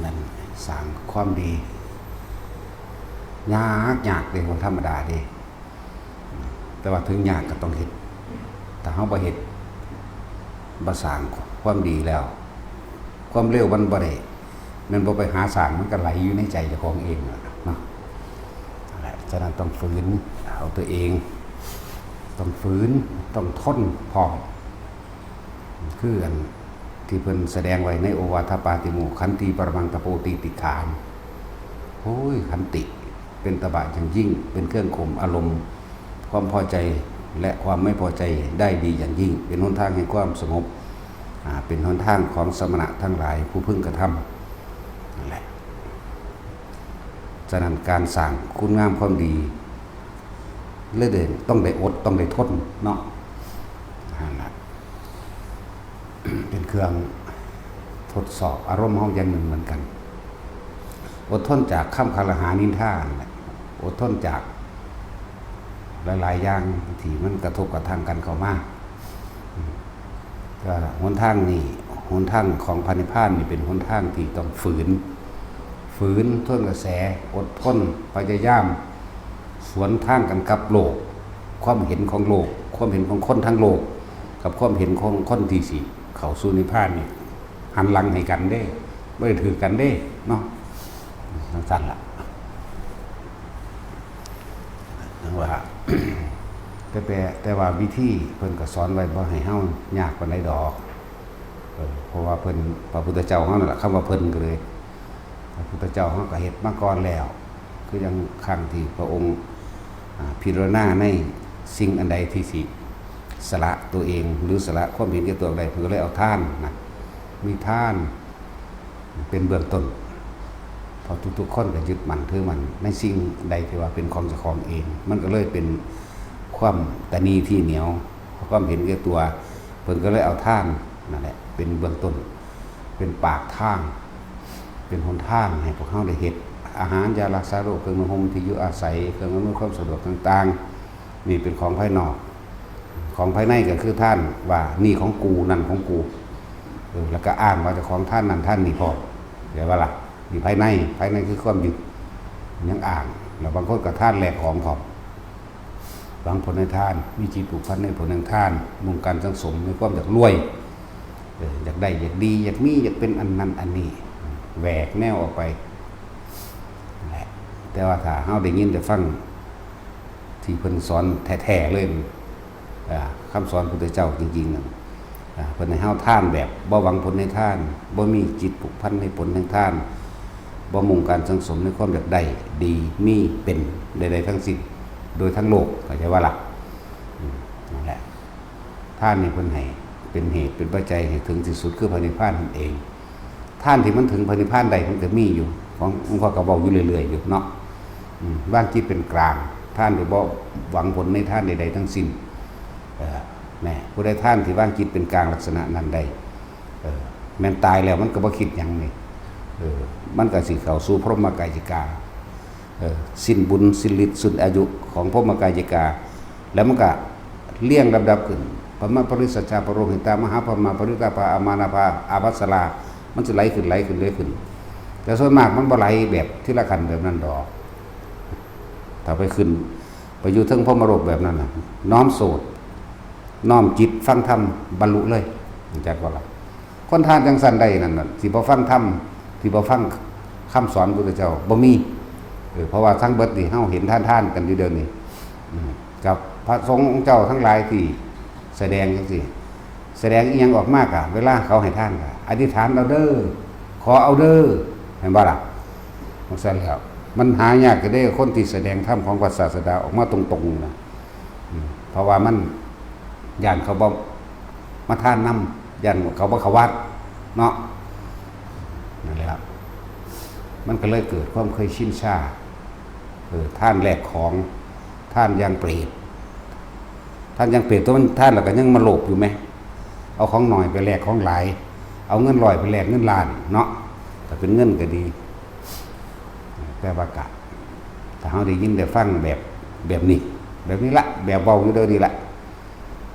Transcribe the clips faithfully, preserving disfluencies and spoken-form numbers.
นั่นสร้างความดี ยากยากเด้ คนธรรมดาเด้ แต่ว่าถึงยากก็ต้องเฮ็ด ถ้าเฮาบ่เฮ็ด บ่สร้างความดีแล้ว ความเร็วมันบ่ได้ แม่นบ่ไปหาสร้าง มันก็ไหลอยู่ในใจเจ้าของเองนั่นล่ะเนาะ นั่นแหละ ฉะนั้นต้องฝืนเอาตัวเอง ต้องฝืน ต้องทนพร้อม คืออันที่เพิ่นแสดงไว้ในโอวาทปาติโมกข์ ขันติปรมังตะโปติติขา โอ้ย ขันติเป็นตบะอย่างยิ่ง เป็นเครื่องข่มอารมณ์ ความพอใจและความไม่พอใจได้ดีอย่างยิ่ง เป็นหนทางแห่งความสงบ อ่า เป็นหนทางของสมณะทั้งหลายผู้พึงกระทำ นั่นแหละ ฉะนั้นการสร้างคุณงามความดี เลยได้ต้องได้อด ต้องได้ทนเนาะ นั่นล่ะ เป็นเครื่องทดสอบอารมณ์เฮาอย่างหนึ่งเหมือนกัน อดทนจากคำคารหานินทานั่นแหละ อดทนจากหลายๆอย่างที่มันกระทบกระทั่งกันเข้ามา อืม ก็หนทางนี้ หนทางของพระนิพพานนี่เป็นหนทางที่ต้องฝืน ฝืนทวนกระแส อดทน พยายาม สวนทางกันกับโลก ความเห็นของโลก ความเห็นของคนทั้งโลก กับความเห็นของคนที่สิเข้าสู่นิพพานนี่ หันหลังให้กันเด้ บ่ได้ถือกันเด้ เนาะ จั่งซั้นล่ะ จั่งว่า แต่ แต่ แต่ว่าวิธีเพิ่นก็สอนไว้บ่ให้เฮายากปานใดดอก เออ เพราะว่าเพิ่น พระพุทธเจ้าเฮานั่นล่ะ คำว่าเพิ่นก็เลย พระพุทธเจ้าเฮาก็เฮ็ดมาก่อนแล้ว คืออย่างครั้งที่พระองค์ อ่า พิจารณาในสิ่งอันใดที่สิสละตัวเอง หรือสละความเห็นแก่ตัวได้ เพิ่นก็เลยเอาทานนะ มีทานเป็นเบื้องต้น เพราะทุกๆคนก็ยึดมั่นถือมั่นในสิ่งใดที่ว่าเป็นของเจ้าของเอง มันก็เลยเป็นความตณีที่เหนียว ความเห็นแก่ตัว เพิ่นก็เลยเอาทานนั่นแหละ เป็นเบื้องต้น เป็นปากทาง เป็นหนทางให้พวกเฮาได้เฮ็ด อาหาร ยารักษาโรค เครื่องนุ่งห่ม ที่อยู่อาศัย เครื่องอำนวยความสะดวกต่างๆ นี่เป็นของภายนอก ของภายในก็คือทาน ว่านี่ของกู นั่นของกู เออ แล้วก็อ้างว่าเจ้าของทานนั่นทานนี่พร้อม เข้าใจบ่ล่ะ นี่ภายใน ภายในคือความยึด ยังอ้าง แล้วบางคนก็ทานแลกของพร้อม หวังผลในทาน มีจิตผูกพันในผลแห่งทาน มุ่งการสั่งสมในความอยากรวย เออ อยากได้ อยากดี อยากมี อยากเป็นอันนั้นอันนี้ แหวกแนวออกไป นั่นแหละ แต่ว่าถ้าเฮาได้ยินได้ฟัง ที่เพิ่นสอนแท้ๆเลย อ่า คำสอนพุทธเจ้าจริงๆนั่น อ่า เพิ่นให้เฮาทานแบบบ่หวังผลในทาน บ่มีจิตผูกพันในผลแห่งทาน บ่มุ่งการสั่งสมในความอยากได้ ดี มี เป็น ใดๆทั้งสิ้น โดยทั้งโลก เข้าใจบ่ล่ะ อืม นั่นแหละ ทานนี่เพิ่นให้เป็นเหตุเป็นปัจจัยให้ถึงที่สุดคือพระนิพพานนั่นเอง ทานที่มันถึงพระนิพพานได้มันก็มีอยู่ ของหลวงพ่อก็เว้าอยู่เรื่อยๆอยู่เนาะ อืม วางจิตเป็นกลาง ทานโดยบ่หวังผลในทานใดๆทั้งสิ้น เออ แม่ ผู้ใดทานที่วางจิตเป็นกลางลักษณะนั้นได้ เออ แม่นตายแล้วมันก็บ่คิดหยังนี่ เออ มันก็สิเข้าสู่พรหมกายิกา เออ สิ้นบุญ สิ้นฤทธิ์ สิ้นอายุของพรหมกายิกา แล้วมันก็เรียงลำดับขึ้น พรหมปริสสัจจา ปโรหิตา มหาพรหมา ปริตตาภา อามานาภา อาภัสรา มันสิไหลขึ้น ไหลขึ้น ไหลขึ้น แต่ส่วนมากมันบ่ไหลแบบทีละขั้นแบบนั้นดอก ถ้าไปขึ้น ไปอยู่เทิงพรหมโลกแบบนั้นน่ะ น้อมโสด น้อมจิตฟังธรรม บรรลุเลย รู้จักบ่ล่ะ คนทานจั่งซั้นได้นั่นน่ะ สิบ่ฟังธรรม สิบ่ฟังคำสอนพุทธเจ้า บ่มี เออ เพราะว่าทั้งเบิดนี่ เฮาเห็นทานๆกันอยู่เดี๋ยวนี้ อืม กับพระสงฆ์องค์เจ้าทั้งหลายที่แสดงจั่งซี้ แสดงอิหยังออกมากะ เวลาเขาให้ทานกะ อธิษฐานเอาเด้อ ขอเอาเด้อ เห็นบ่ล่ะ จั่งซั้นแล้ว มันหายากก็ได้คนที่แสดงธรรมของพระศาสดาออกมาตรงๆนะ อืม เพราะว่ามัน ย่านเขาบ่มาทานนำ ย่านเขาบ่เข้าวัดเนาะ นั่นแหละ มันก็เลยเกิดความเคยชินชา เออ ทานแลกของ ทานอย่างเปรต ทานอย่างเปรต ตัวมันทานแล้วก็ยังมาโลภอยู่แหม เอาของน้อยไปแลกของหลาย เอาเงินร้อยไปแลกเงินล้านเนาะ ถ้าเป็นเงินก็ดี แต่ว่ากะ ถ้าเฮาได้ยินได้ฟังแบบ แบบนี้ แบบนี้ละ แบบเว้าอยู่เด้อนี่ละ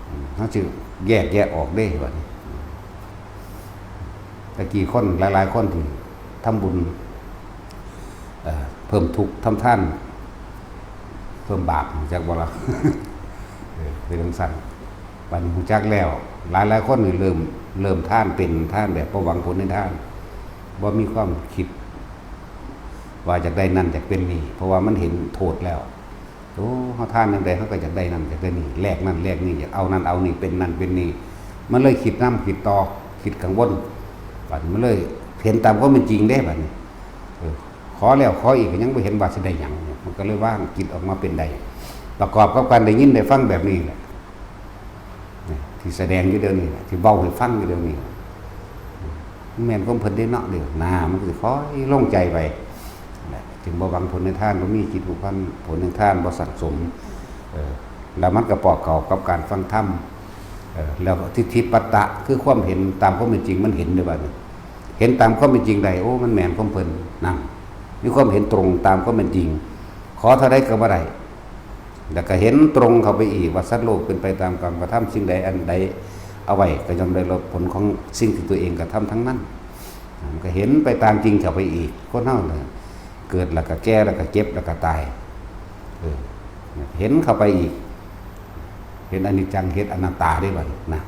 อืม เฮาสิแยกแยะออกเด้บัดนี้ ตะกี้คนหลายๆคนที่ ทำบุญ เอ่อ เพิ่มทุกข์ ทำทาน เพิ่มบาป รู้จักบ่ล่ะ เออ เป็นจั่งซั้น บัดนี้รู้จักแล้ว หลายๆคนนี่เริ่ม เริ่มทานเป็น ทานแบบบ่หวังผลในทาน บ่มีความคิด ว่าอยากได้นั่นอยากเป็นนี่ เพราะว่ามันเห็นโทษแล้ว โอ้ เฮาทานจั่งใดเฮาก็อยากได้นั่นอยากได้นี่ แลกนั่นแลกนี่ อยากเอานั่นเอานี่ เป็นนั่นเป็นนี่ มันเลยคิดนำคิดต่อ คิดกังวล บัดนี้มันเลยเห็นตามความเป็นจริงเด้ บัดนี้ เออ ขอแล้วขออีกก็ยังบ่เห็นว่าสิได้หยัง มันก็เลยว่างจิตออกมาเป็นได้ ประกอบกับการได้ยินได้ฟังแบบนี้แหละ นี่ที่แสดงอยู่เดี๋ยวนี้ ที่เว้าให้ฟังอยู่เดี๋ยวนี้ มันแม่นของเพิ่นเด้เนาะ เดี๋ยวหน้ามันก็สิค่อยลงใจไป นั่นแหละ จึงบ่หวังผลในทาน บ่มีจิตผูกพัน ผลในทานบ่สั่งสม เออ แล้วมันก็ประกอบกับการฟังธรรม เออ แล้วทิฏฐิปัตตะ คือความเห็นตามความเป็นจริง มันเห็นเด้ บัดนี้ เห็นตามความเป็นจริงได้ โอ้ มันแม่นของเพิ่น นั่น มีความเห็นตรงตามความเป็นจริง ขอเท่าใดก็บ่ได้ แล้วก็เห็นตรงเข้าไปอีกว่าสัตว์โลกเป็นไปตามกรรมกระทำ สิ่งใดอันใดเอาไว้ก็ย่อมได้รับผลของสิ่งที่ตัวเองกระทำทั้งนั้น มันก็เห็นไปตามจริงเข้าไปอีก คนเฮาเนี่ย เกิดแล้วก็แก่แล้วก็เจ็บแล้วก็ตาย เออ เห็นเข้าไปอีก เห็นอนิจจัง เห็นอนัตตาได้บัดนี้นะ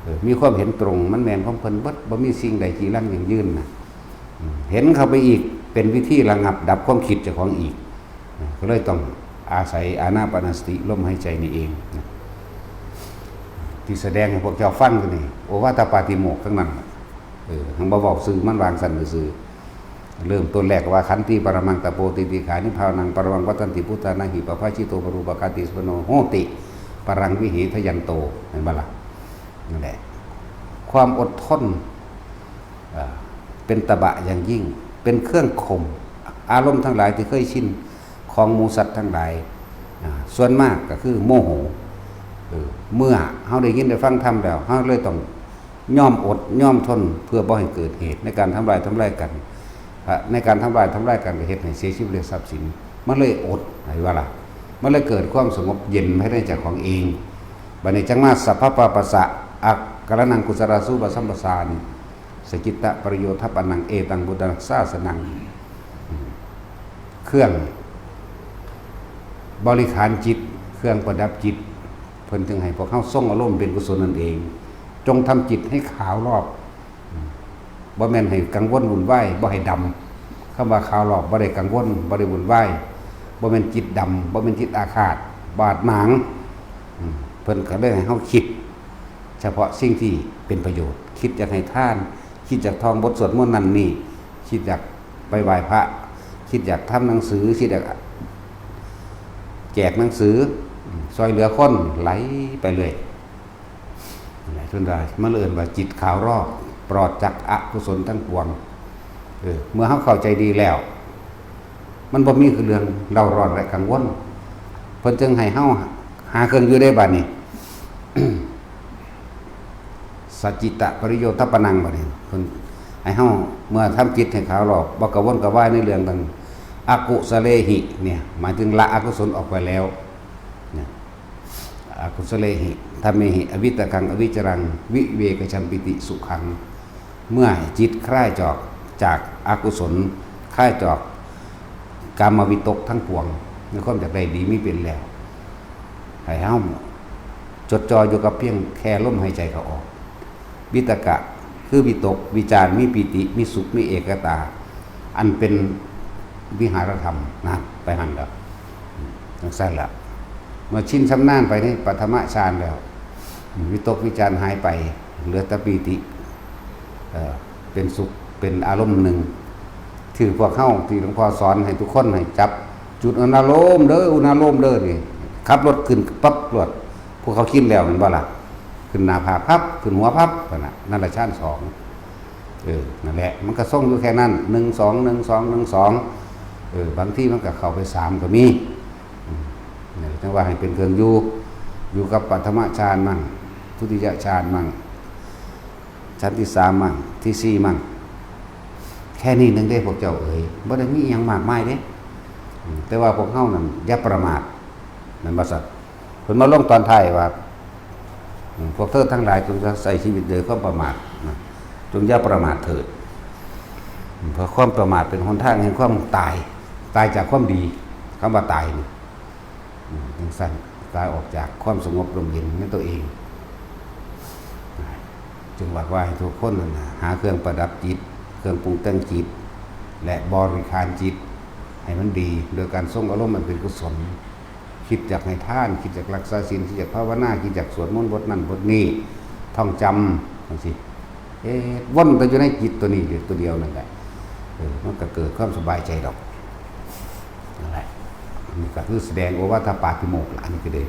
เออ มีความเห็นตรง มันแม่นของเพิ่นเบิด บ่มีสิ่งใดจีรังยั่งยืนนะ อืม เห็นเข้าไปอีก เป็นวิธีระงับดับความคิดเจ้าของอีก นะ ก็เลยต้องอาศัยอานาปานสติ ลมหายใจนี่เองนะ ที่แสดงให้พวกเจ้าฟังอยู่นี่ โอวาทปาติโมกข์ทั้งนั้นน่ะ เออ หังบ่เว้าชื่อมัน วางซั่นซื่อๆ เริ่มต้นแรกก็ว่า ขันติปรมังตะโป ติติขานิพพานังปรมังวัฏฏันติพุทธานาหิ ปภาชิโตปรูปคาติสุปโนโหติ ปรังวิเหทยันโต เห็นบ่ล่ะ นั่นแหละ ความอดทน เอ่อ เป็นตบะอย่างยิ่ง เป็นเครื่องข่มอารมณ์ทั้งหลายที่เคยชินของหมู่สัตว์ทั้งหลาย อ่า ส่วนมากก็คือโมโห เออ เมื่อเฮาได้ยินได้ฟังธรรมแล้ว เฮาเลยต้องยอมอดยอมทน เพื่อบ่ให้เกิดเหตุในการทำลายทำลายกัน อ่ะ ในการทำลายทำลายกันก็เฮ็ดให้เสียชีวิตและทรัพย์สิน มันเลยอด เห็นบ่ล่ะ มันเลยเกิดความสงบเย็นภายในใจของเอง บัดนี้จั่งมา สัพพปาปัสสะ อักกรณังกุศลาสูปสัมปสานิ สจิตตะปริโยธปนัง เอตังบุตธศาสนัง เครื่องบริขารจิต เครื่องประดับจิต เพิ่นจึงให้พวกเฮาทรงอารมณ์เป็นกุศลนั่นเอง จงทำจิตให้ขาวรอบ บ่แม่นให้กังวลวุ่นวาย บ่ให้ดำ คำว่าขาวรอบ บ่ได้กังวล บ่ได้วุ่นวาย บ่แม่นจิตดำ บ่แม่นจิตอาฆาต บาดหมาง อืม เพิ่นก็เลยให้เฮาคิด เฉพาะสิ่งที่เป็นประโยชน์ คิดอยากให้ทาน คิดอยากท่องบทสวดมนต์นั่นนี่ คิดอยากไปไหว้พระ คิดอยากทำหนังสือ คิดอยากแจกหนังสือ อืม ช่วยเหลือคน ไหลไปเลย นั่นแหละ เพิ่นว่า มันเอิ้นว่าจิตขาวรอบ ปลอดจากอกุศลทั้งปวง เออ เมื่อเฮาเข้าใจดีแล้ว มันบ่มีคือเรื่องเร่าร้อนและกังวล เพิ่นจึงให้เฮาหาเครื่องอยู่ได้บัดนี้ สัจจิตะปริโยธปนัง บัดนี้ เพิ่นให้เฮา เมื่อทำจิตให้ขาวรอบ บ่กระวนกระวายในเรื่องต่าง อกุสเลหิ เนี่ย หมายถึงละอกุศลออกไปแล้ว เนี่ย อกุสเลหิ ธัมเมหิ อวิตกัง อวิจรัง วิเวกจัมปิติสุขัง เมื่อจิตคลายจาก จากอกุศล คลายจากกามวิตกทั้งปวง ในความอยากได้ดีมีเป็นแล้ว ให้เฮาจดจ่ออยู่กับเพียงแค่ลมหายใจเข้าออก วิตกะ คือวิตก วิจาร มีปีติ มีสุข มีเอกตา อันเป็นวิหารธรรมนะ ไปหั่นแล้ว จั่งซั้นละ เมื่อชินชำนาญไปในปฐมฌานแล้ว วิตกวิจารหายไป เหลือแต่ปีติ เอ่อ เป็นสุข เป็นอารมณ์หนึ่ง ที่พวกเฮา ที่หลวงพ่อสอนให้ทุกคนให้จับจุดอุณาโลมเด้อ อุณาโลมเด้อนี่ ขับรถขึ้นปั๊บรถ พวกเขาคิดแล้วแม่นบ่ล่ะ ขึ้นหน้าผากพับ ขึ้นหัวพับ นั่นน่ะ นั่นละฌานสอง เออ นั่นแหละ มันก็ทรงอยู่แค่นั้น หนึ่ง สอง หนึ่ง สอง หนึ่ง สอง เออ บางทีมันก็เข้าไปสามก็มี อืม เนี่ย จั่งว่าให้เป็นเครื่องอยู่ อยู่กับปฐมฌานมั่ง ทุติยฌานมั่ง ฌานที่สามมั่ง ที่สี่มั่ง แค่นี้หนึ่งเด้ พวกเจ้าเอ๋ย บ่ได้มีอิหยังมากมายเด้ อืม แต่ว่าพวกเฮานั่นอย่าประมาท แม่นบ่ซั่น เพิ่นมาลงตอนท้ายว่า อืม พวกเธอทั้งหลายจงอย่าใช้ชีวิตโดยความประมาทนะ จงอย่าประมาทเถิด เพราะความประมาทเป็นหนทางแห่งความตาย ตายจากความดี คำว่าตายนี่ อืม จังซั่น ตายออกจากความสงบร่มเย็นในตัวเอง จึงว่า ว่าให้ทุกคนนั่นน่ะ หาเครื่องประดับจิต เครื่องปรุงแต่งจิต และบริหารจิต ให้มันดี โดยการทรงอารมณ์อันเป็นกุศล คิดอยากให้ทาน คิดอยากรักษาศีล คิดอยากภาวนา คิดอยากสวดมนต์บทนั้นบทนี้ ท่องจำจังซี่ เฮ็ดวนแต่อยู่ในจิตตัวนี้อยู่ตัวเดียวนั่นแหละ เออ มันก็เกิดความสบายใจดอก นั่นแหละ นี่ก็คือแสดงโอวาทปาติโมกข์ละ อันนี้ก็เด้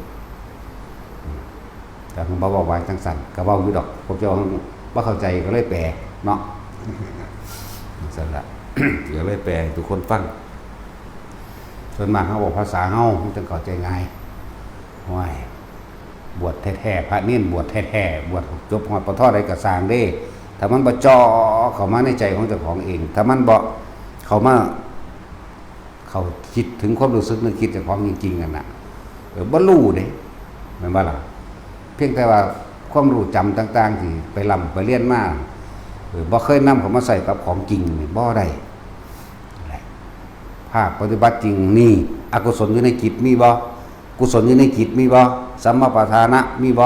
อืม แต่ผมบ่เว้าว่าจังซั่น ก็เว้าอยู่ดอก พวกเจ้าบ่เข้าใจก็เลยแปลเนาะ จังซั่นละ ก็เลยแปลให้ทุกคนฟัง ส่วนมากเฮาเว้าภาษาเฮา มันจั่งเข้าใจง่าย โอ้ย บวชแท้ๆ พระเณรบวชแท้ๆ บวชจบฮอด ป.ถ. ใดก็ซ่างเด้ ถ้ามันบ่เจาะเข้ามาในใจของเจ้าของเอง ถ้ามันบ่เข้ามา เข้าคิดถึงความรู้สึกนึกคิดเจ้าของจริงๆ นั่นน่ะ เออ บ่รู้เด้ แม่นบ่ล่ะ เพียงแต่ว่าความรู้จำต่างๆ ที่ไปร่ำไปเรียนมา เออ บ่เคยนำเข้ามาใช้กับของจริงนี่บ่ได้ นั่นแหละ ภาคปฏิบัติจริงนี่ อกุศลอยู่ในจิตมีบ่ กุศลอยู่ในจิตมีบ่ สัมมาประธานะมีบ่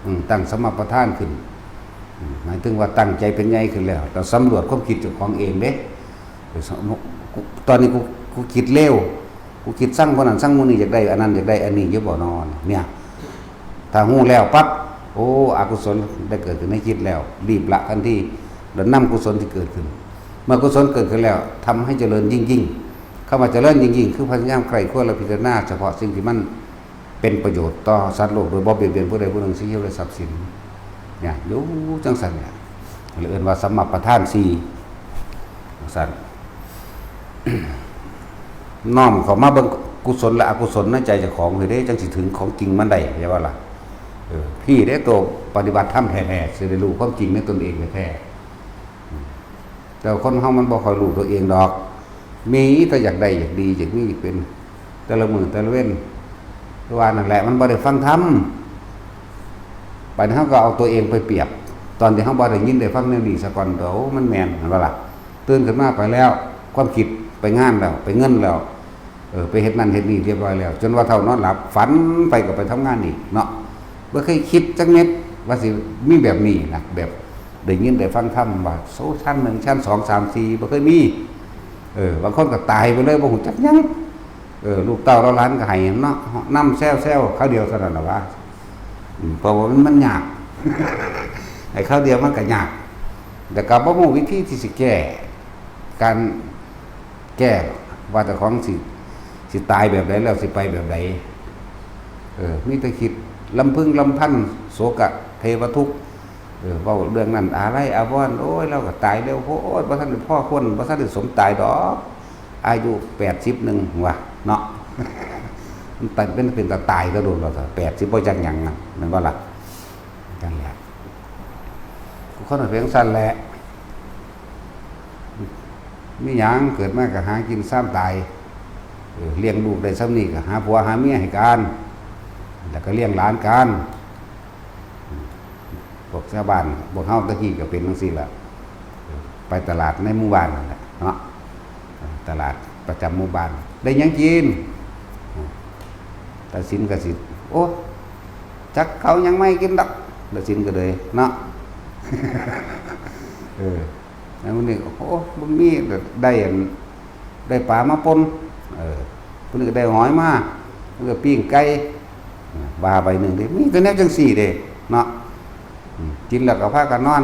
อืม ตั้งสัมมาประธานขึ้น อืม หมายถึงว่าตั้งใจเป็นใหญ่ขึ้นแล้ว เราสำรวจความคิดเจ้าของเองเด้ เออ สมมุติ กู ตอนนี้กู กูคิดเลว กูคิดซังคนนั้นซังหมู่นี้ อยากได้อันนั้น อยากได้อันนี้อยู่บ่น้อ เนี่ย ถ้าฮู้แล้วปั๊บ โอ้ อกุศลได้เกิดขึ้นในจิตแล้ว รีบละทันที แล้วนำกุศลที่เกิดขึ้น เมื่อกุศลเกิดขึ้นแล้ว ทำให้เจริญยิ่งๆ คำว่าเจริญยิ่งๆ คือพยายามใคร่ครวญและพิจารณาเฉพาะสิ่งที่มันเป็นประโยชน์ต่อสัตว์โลก โดยบ่เบียดเบียนผู้ใดผู้หนึ่ง ชีวิตและทรัพย์สิน เนี่ย อยู่จังซั่นเนี่ย เรียกว่าสัมมาประธานสี่ จังซั่น น้อมเข้ามาเบิ่งกุศลและอกุศลในใจเจ้าของ เฮ้ยเด้ จังสิถึงของจริงมันได้ ใช่บ่ล่ะ เออ พี่เด้ ตัวปฏิบัติธรรมแท้ๆ สิได้รู้ความจริงในตนเองแท้ๆ อืม แต่คนเฮามันบ่ค่อยรู้ตัวเองดอก มีแต่อยากได้ อยากดี อยากมี อยากเป็น แต่ละมื้อแต่ละเว็น คือว่านั่นแหละ มันบ่ได้ฟังธรรม บัดนี้เฮาก็เอาตัวเองไปเปรียบ ตอนที่เฮาบ่ได้ยินได้ฟังแนวนี้ซะก่อน โอ้ มันแม่น เห็นบ่ล่ะ ตื่นขึ้นมาไปแล้ว ความคิดไปงานแล้ว ไปเงินแล้ว เออ ไปเฮ็ดนั่นเฮ็ดนี่เรียบร้อยแล้ว จนว่าเฒ่านอนหลับ ฝันไปก็ไปทำงานอีกเนาะ บ่เคยคิดจักเม็ดว่าสิมีแบบนี้นะ แบบได้ยินได้ฟังธรรมว่า โอ้ ชั้นหนึ่ง ชั้นสอง สาม สี่ บ่เคยมี เออ บางคนก็ตายไปเลย บ่ฮู้จักหยัง เออ ลูกเต้าเหล่าหลานก็ให้เนาะ นำแซวๆ คราวเดียวเท่านั้นล่ะวะ อืม เพราะว่ามัน มันยาก ให้คราวเดียวมันก็ยาก แต่ก็บ่ฮู้วิธีที่สิแก้ การแก้ว่าเจ้าของสิ สิตายแบบใดแล้วสิไปแบบใด เออ มีแต่คิดลำพึงลำพัน โศกะเทวทุกข์ เออ เว้าเรื่องนั้นอาลัยอาวรณ์ โอ้ย เราก็ตายเร็วโพด บ่ทันได้พอควร บ่ทันได้สมตายดอก อายุแปดสิบหนึ่งว่ะเนาะ มันเป็น เป็นตาตายก็โดนแล้ว แปดสิบ บ่จักหยังนะ แม่นบ่ล่ะ นั่นแหละ คนมันเป็นจั่งซั่นแหละ มีหยังเกิดมาก็หากินซ้ำตาย เออ เลี้ยงลูกได้ส่ำนี้ก็หาผัวหาเมียให้กัน แล้วก็เลี้ยงหลานกัน พวกชาวบ้าน พวกเฮาตะกี้ก็เป็นจั่งซี้ล่ะ ไปตลาดในหมู่บ้านนั่นแหละเนาะ ตลาดประจำหมู่บ้าน ได้หยังกิน ตาสินก็สิ โอ้ จักเขาหยังไม่กินดอก ตาสินก็เลยเนาะ เออ แล้วมื้อนี้ โอ้ บ่มี ได้อัน ได้ปลามาป่น เออ เพิ่นก็ได้หอยมา เพิ่นก็ปิ้งไก่ ว่าไปหนึ่งเด้ มีแต่แนวจั่งซี้เด้ เนาะ อืม กินแล้วก็พากันนอน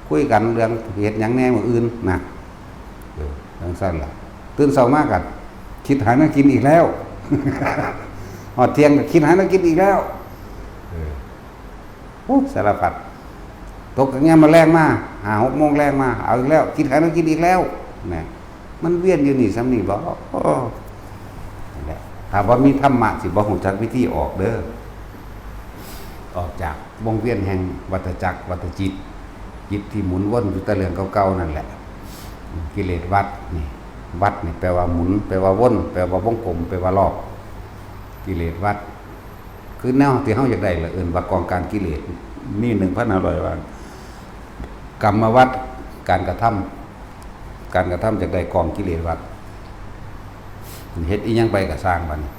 คุยกันเรื่องเฮ็ดหยังแหน่มื้ออื่นนะ เออ จั่งซั่นล่ะ ตื่นเช้ามาก็คิดหาแนวกินอีกแล้ว ฮอดเที่ยงก็คิดหาแนวกินอีกแล้ว เออ โอ้ สารพัด ตกกลางยามมาแลงมา ห้าหกโมงแลงมา เอาอีกแล้ว คิดหาแนวกินอีกแล้ว นะ มันเวียนอยู่นี่ส่ำนี่บ่ โอ้ นั่นแหละ ถ้าบ่มีธรรมะสิบ่ฮู้จักวิธีออกเด้อ ออกจากวงเวียนแห่งวัฏจักร วัฏจิต จิตที่หมุนวนอยู่แต่เรื่องเก่าๆนั่นแหละ กิเลสวัฏนี่ วัฏนี่แปลว่าหมุน แปลว่าวน แปลว่าวงกลม แปลว่ารอบ กิเลสวัฏ คือแนวที่เฮาอยากได้ล่ะ เอิ้นว่ากองการกิเลส มีหนึ่งพันห้าร้อยว่า กรรมวัฏ การกระทำ การกระทำจากได้กองกิเลสวัฏ เฮ็ดอีหยังไปก็ซ่างบัดนี้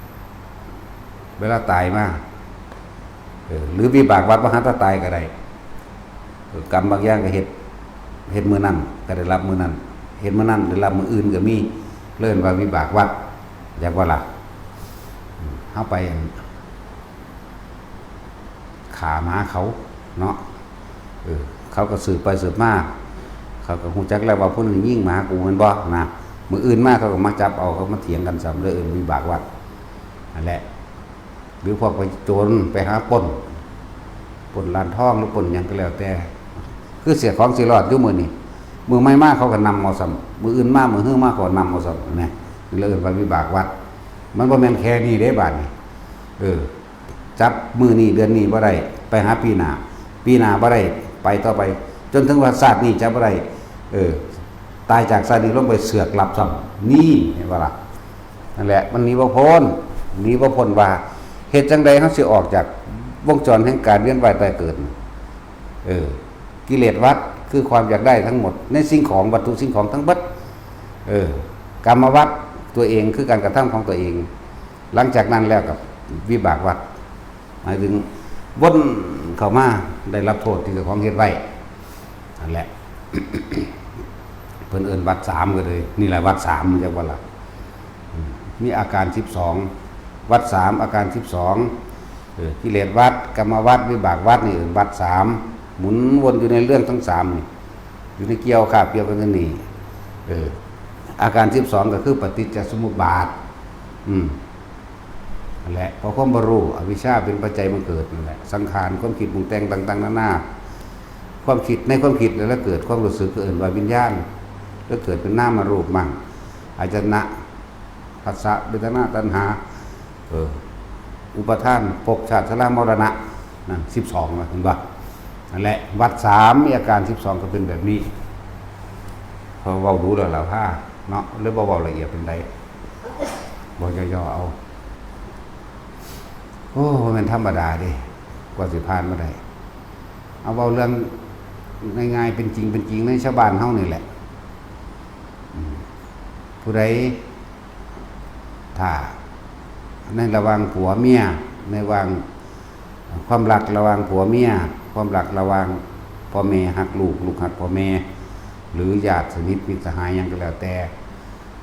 เวลาตายมา เออ หรือวิบากวัฏว่าหาแต่ตายก็ได้ เออ กรรมบางอย่างก็เฮ็ด เฮ็ดมื้อนั้นก็ได้รับมื้อนั้น เฮ็ดมื้อนั้นได้รับมื้ออื่นก็มี เรียกว่าวิบากวัฏ อยากว่าล่ะ อืม เฮาไปอัน ฆ่าหมาเขาเนาะ เออ เขาก็สืบไปสืบมา เขาก็ฮู้จักแล้วว่าผู้หนึ่งยิงหมากูแม่นบ่นะ มื้ออื่นมาเขาก็มาจับเอา เขามาเถียงกันซ้ำ เลยเอิ้นวิบากวัฏ นั่นแหละ หรือพวกไปโจรไปหาปล้น ปล้นร้านทองหรือปล้นหยังก็แล้วแต่ คือเสียของสิรอดอยู่มื้อนี้ มื้อใหม่มาเขาก็นำเอาซ้ำ มื้ออื่นมา มื้อฮือมาเขาก็นำเอาซ้ำ นะ เลยเอิ้นว่าวิบากวัฏ มันบ่แม่นแค่นี้เด้บาดนี้ เออ จับมื้อนี้เดือนนี้บ่ได้ ไปหาปีหน้า ปีหน้าบ่ได้ ไปต่อไป จนถึงว่าชาตินี้จับบ่ได้ เออ ตายจากชาตินี้ลงไปเสือกลับซ้ำ นี่ เห็นบ่ล่ะ นั่นแหละ มันหนีบ่พ้น หนีบ่พ้นว่า เฮ็ดจั่งใดเฮาสิออกจากวงจรแห่งการเวียนว่ายตายเกิด เออ กิเลสวัฏคือความอยากได้ทั้งหมด ในสิ่งของ วัตถุสิ่งของทั้งเบิด เออ กรรมวัฏตัวเองคือการกระทำของตัวเอง หลังจากนั้นแล้วกับวิบากวัฏ หมายถึงวนเข้ามาได้รับโทษที่เจ้าของเฮ็ดไว้ นั่นแหละ เพิ่นเอิ้นวัฏสามก็เลย นี่แหละวัฏสาม เรียกว่าล่ะ อืม มีอาการสิบสอง วัฏสาม อาการสิบสอง เออ กิเลสวัฏ กรรมวัฏ วิบากวัฏ นี่เอิ้นวัฏสาม หมุนวนอยู่ในเรื่องทั้งสามนี่ อยู่ในเกี่ยวคาบเกี่ยวกันนี่ เออ อาการสิบสองก็คือปฏิจจสมุปบาท อืม นั่นแหละ เพราะความบ่รู้ อวิชชาเป็นปัจจัยมันเกิดนั่นแหละ สังขาร ความคิดปรุงแต่งต่างๆนานา ความคิด ในความคิดแล้วเกิดความรู้สึกก็เอิ้นว่าวิญญาณ แล้วเกิดเป็นนามรูปมั่ง อายตนะ ผัสสะ เวทนา ตัณหา เออ อุปาทาน ภพ ชาติ ชรามรณะ นั่น สิบสองแล้ว เห็นบ่ นั่นแหละ วัฏสาม มีอาการสิบสองก็เป็นแบบนี้ พอเว้าดูแล้วล่ะพาเนาะ เลยบ่เว้าละเอียดปานใด บอกย่อๆเอา โอ้ บ่แม่นธรรมดาเด้ กว่าสิผ่านมาได้ เอาเว้าเรื่องง่ายๆ เป็นจริงเป็นจริงในชาวบ้านเฮานี่แหละ อืม ผู้ใด ถ้า ในระหว่างผัวเมีย ในระหว่างความรักระหว่างผัวเมีย ความรักระหว่างพ่อแม่ฮักลูก ลูกฮักพ่อแม่ หรือญาติสนิทมิตรสหายหยังก็แล้วแต่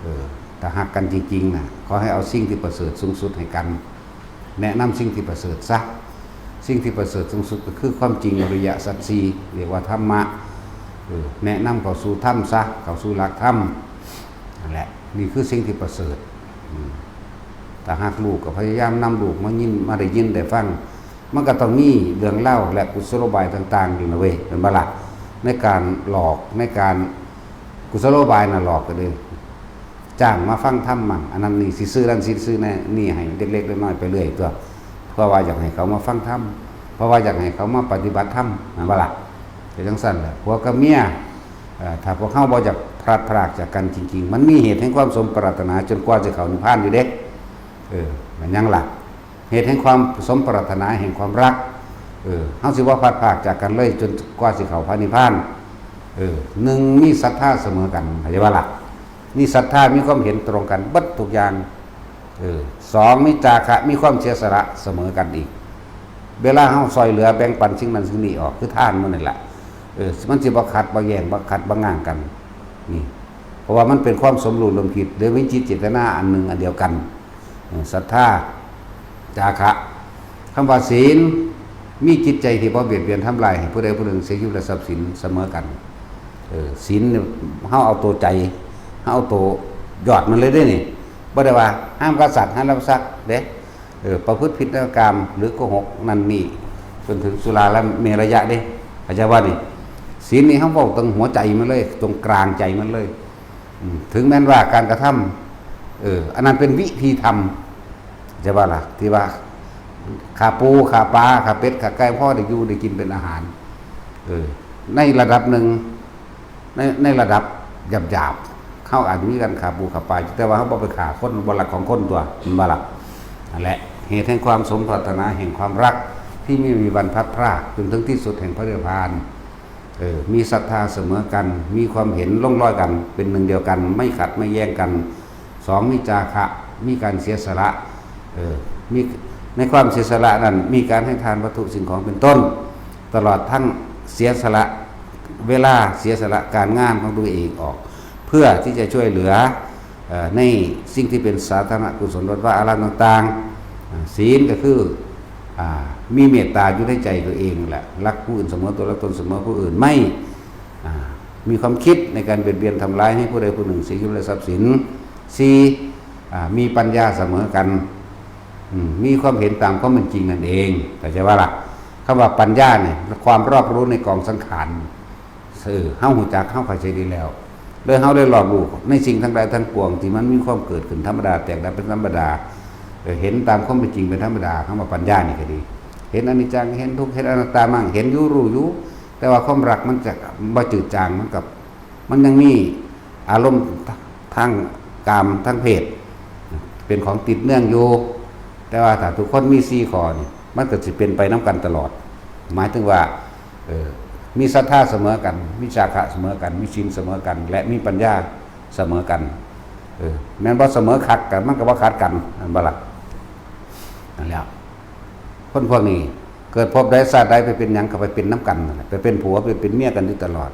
เออ ถ้าฮักกันจริงๆน่ะ ขอให้เอาสิ่งที่ประเสริฐสูงสุดให้กัน แนะนำสิ่งที่ประเสริฐซะ สิ่งที่ประเสริฐสูงสุดก็คือความจริงอริยสัจสี่ เรียกว่าธรรมะ เออ แนะนำเข้าสู่ธรรมซะ เข้าสู่หลักธรรม นั่นแหละ นี่คือสิ่งที่ประเสริฐ อืม ถ้าฮักลูกก็พยายามนำลูกมายิน มาได้ยินได้ฟัง มันก็ต้องมีเรื่องเล่าและกุศโลบายต่างๆ อยู่นะเว้ย เป็นบ่ล่ะ ในการหลอก ในการกุศโลบายน่ะหลอกก็เลย จ้างมาฟังธรรมมั่ง อันนั้นนี่สิซื้อนั่นสิซื้อนี่ให้เล็กๆน้อยๆไปเรื่อยตัว เพราะว่าอยากให้เขามาฟังธรรม เพราะว่าอยากให้เขามาปฏิบัติธรรม แม่นบ่ล่ะ ก็จั่งซั้นแหละ ผัวกับเมีย เอ่อ ถ้าพวกเฮาบ่อยากพลัดพรากจากกันจริงๆ มันมีเหตุแห่งความสมปรารถนาจนกว่าจะเข้านิพพานอยู่เด้ เออ มันยังล่ะ เหตุแห่งความสมปรารถนาแห่งความรัก เออ เฮาสิบ่พลัดพรากจากกันเลยจนกว่าสิเข้าพระนิพพาน เออ หนึ่ง มีศรัทธาเสมอกัน เข้าใจบ่ล่ะ มีศรัทธา มีความเห็นตรงกันเบิดทุกอย่าง เออ สอง มีจาคะ มีความเสียสละเสมอกันอีก เวลาเฮาซ่อยเหลือแบ่งปันสิ่งนั้นสิ่งนี้ออก คือทานหมู่นั่นแหละ เออ มันสิบ่ขัดบ่แย้ง บ่ขัดบ่ง้างกัน นี่ เพราะว่ามันเป็นความสมรู้ร่วมคิด หรือมีจิตเจตนาอันหนึ่งอันเดียวกัน เออ ศรัทธา จาคะ คำว่าศีล มีจิตใจที่บ่เบียดเบียนทำลายให้ผู้ใดผู้หนึ่งเสียชีวิตและทรัพย์สินเสมอกัน เออ ศีลเนี่ย เฮาเอาตัวใจ เฮาเอาตัวยอดมันเลยเด้นี่ บ่ได้ว่าห้ามฆ่าสัตว์ ห้ามลักทรัพย์เด้ เออ ประพฤติผิดในกาม หรือโกหกนั่นนี่ จนถึงสุราและเมรยะเด้ เข้าใจบ่นี่ ศีลนี่เฮาเว้าตรงหัวใจมันเลย ตรงกลางใจมันเลย อืม ถึงแม้นว่าการกระทำ เออ อันนั้นเป็นวิธีทำ เข้าใจบ่ล่ะ ที่ว่าฆ่าปู ฆ่าปลา ฆ่าเป็ด ฆ่าไก่ พอได้อยู่ได้กินเป็นอาหาร เออ ในระดับหนึ่ง ใน ในระดับหยาบๆ เฮาอาจจะมีการฆ่าปูฆ่าปลา แต่ว่าเฮาบ่ไปฆ่าคน บ่ลักของคนตัว แม่นบ่ล่ะ นั่นแหละ เหตุแห่งความสมปรารถนาแห่งความรักที่ไม่มีวันพลัดพราก จนถึงที่สุดแห่งพระนิพพาน เออ มีศรัทธาเสมอกัน มีความเห็นลงรอยกัน เป็นหนึ่งเดียวกัน ไม่ขัดไม่แย้งกัน สอง มีจาคะ มีการเสียสละ เออ มี ในความเสียสละนั้น มีการให้ทานวัตถุสิ่งของเป็นต้น ตลอดทั้งเสียสละเวลา เสียสละการงานของตัวเองออก เพื่อที่จะช่วยเหลือ เอ่อ ในสิ่งที่เป็นสาธารณกุศล วัดวาอารามต่างๆ อ่า ศีลก็คือ อ่า มีเมตตาอยู่ในใจตัวเองแหละ รักผู้อื่นเสมอตัว รักตนเสมอผู้อื่น ไม่ อ่า มีความคิดในการเบียดเบียนทำร้ายให้ผู้ใดผู้หนึ่งเสียชีวิตและทรัพย์สิน สี่ อ่า มีปัญญาเสมอกัน อืม มีความเห็นตามความเป็นจริงนั่นเอง เข้าใจว่าล่ะ คำว่าปัญญาเนี่ย ความรอบรู้ในกองสังขาร เออ เฮาฮู้จัก เฮาเข้าใจดีแล้ว เลยเฮาได้รอบรู้ในสิ่งทั้งหลายทั้งปวงที่มันมีความเกิดขึ้นธรรมดา แตกดับเป็นธรรมดา เออ เห็นตามความเป็นจริงเป็นธรรมดา คำว่าปัญญานี่ก็ดี เห็นอนิจจัง เห็นทุกข์ เห็นอนัตตามั่ง เห็นอยู่รู้อยู่ แต่ว่าความรักมันจะบ่จืดจาง มันกับ มันยังมีอารมณ์ทางกามทางเพศ เป็นของติดเนื่องอยู่ แต่ว่าถ้าทุกคนมีสี่ข้อนี่ มันก็สิเป็นไปนำกันตลอด หมายถึงว่า เออ มีศรัทธาเสมอกัน มีจาคะเสมอกัน มีศีลเสมอกัน และมีปัญญาเสมอกัน เออ แม่นบ่ เสมอคักกัน มันก็บ่ขัดกัน นั่นบ่ล่ะ นั่นแหละ คนพวกนี้ เกิดภพใดชาติใดไปเป็นหยังก็ไปเป็นนำกันนั่นแหละ ไปเป็นผัวไปเป็นเมียกันอยู่ตลอด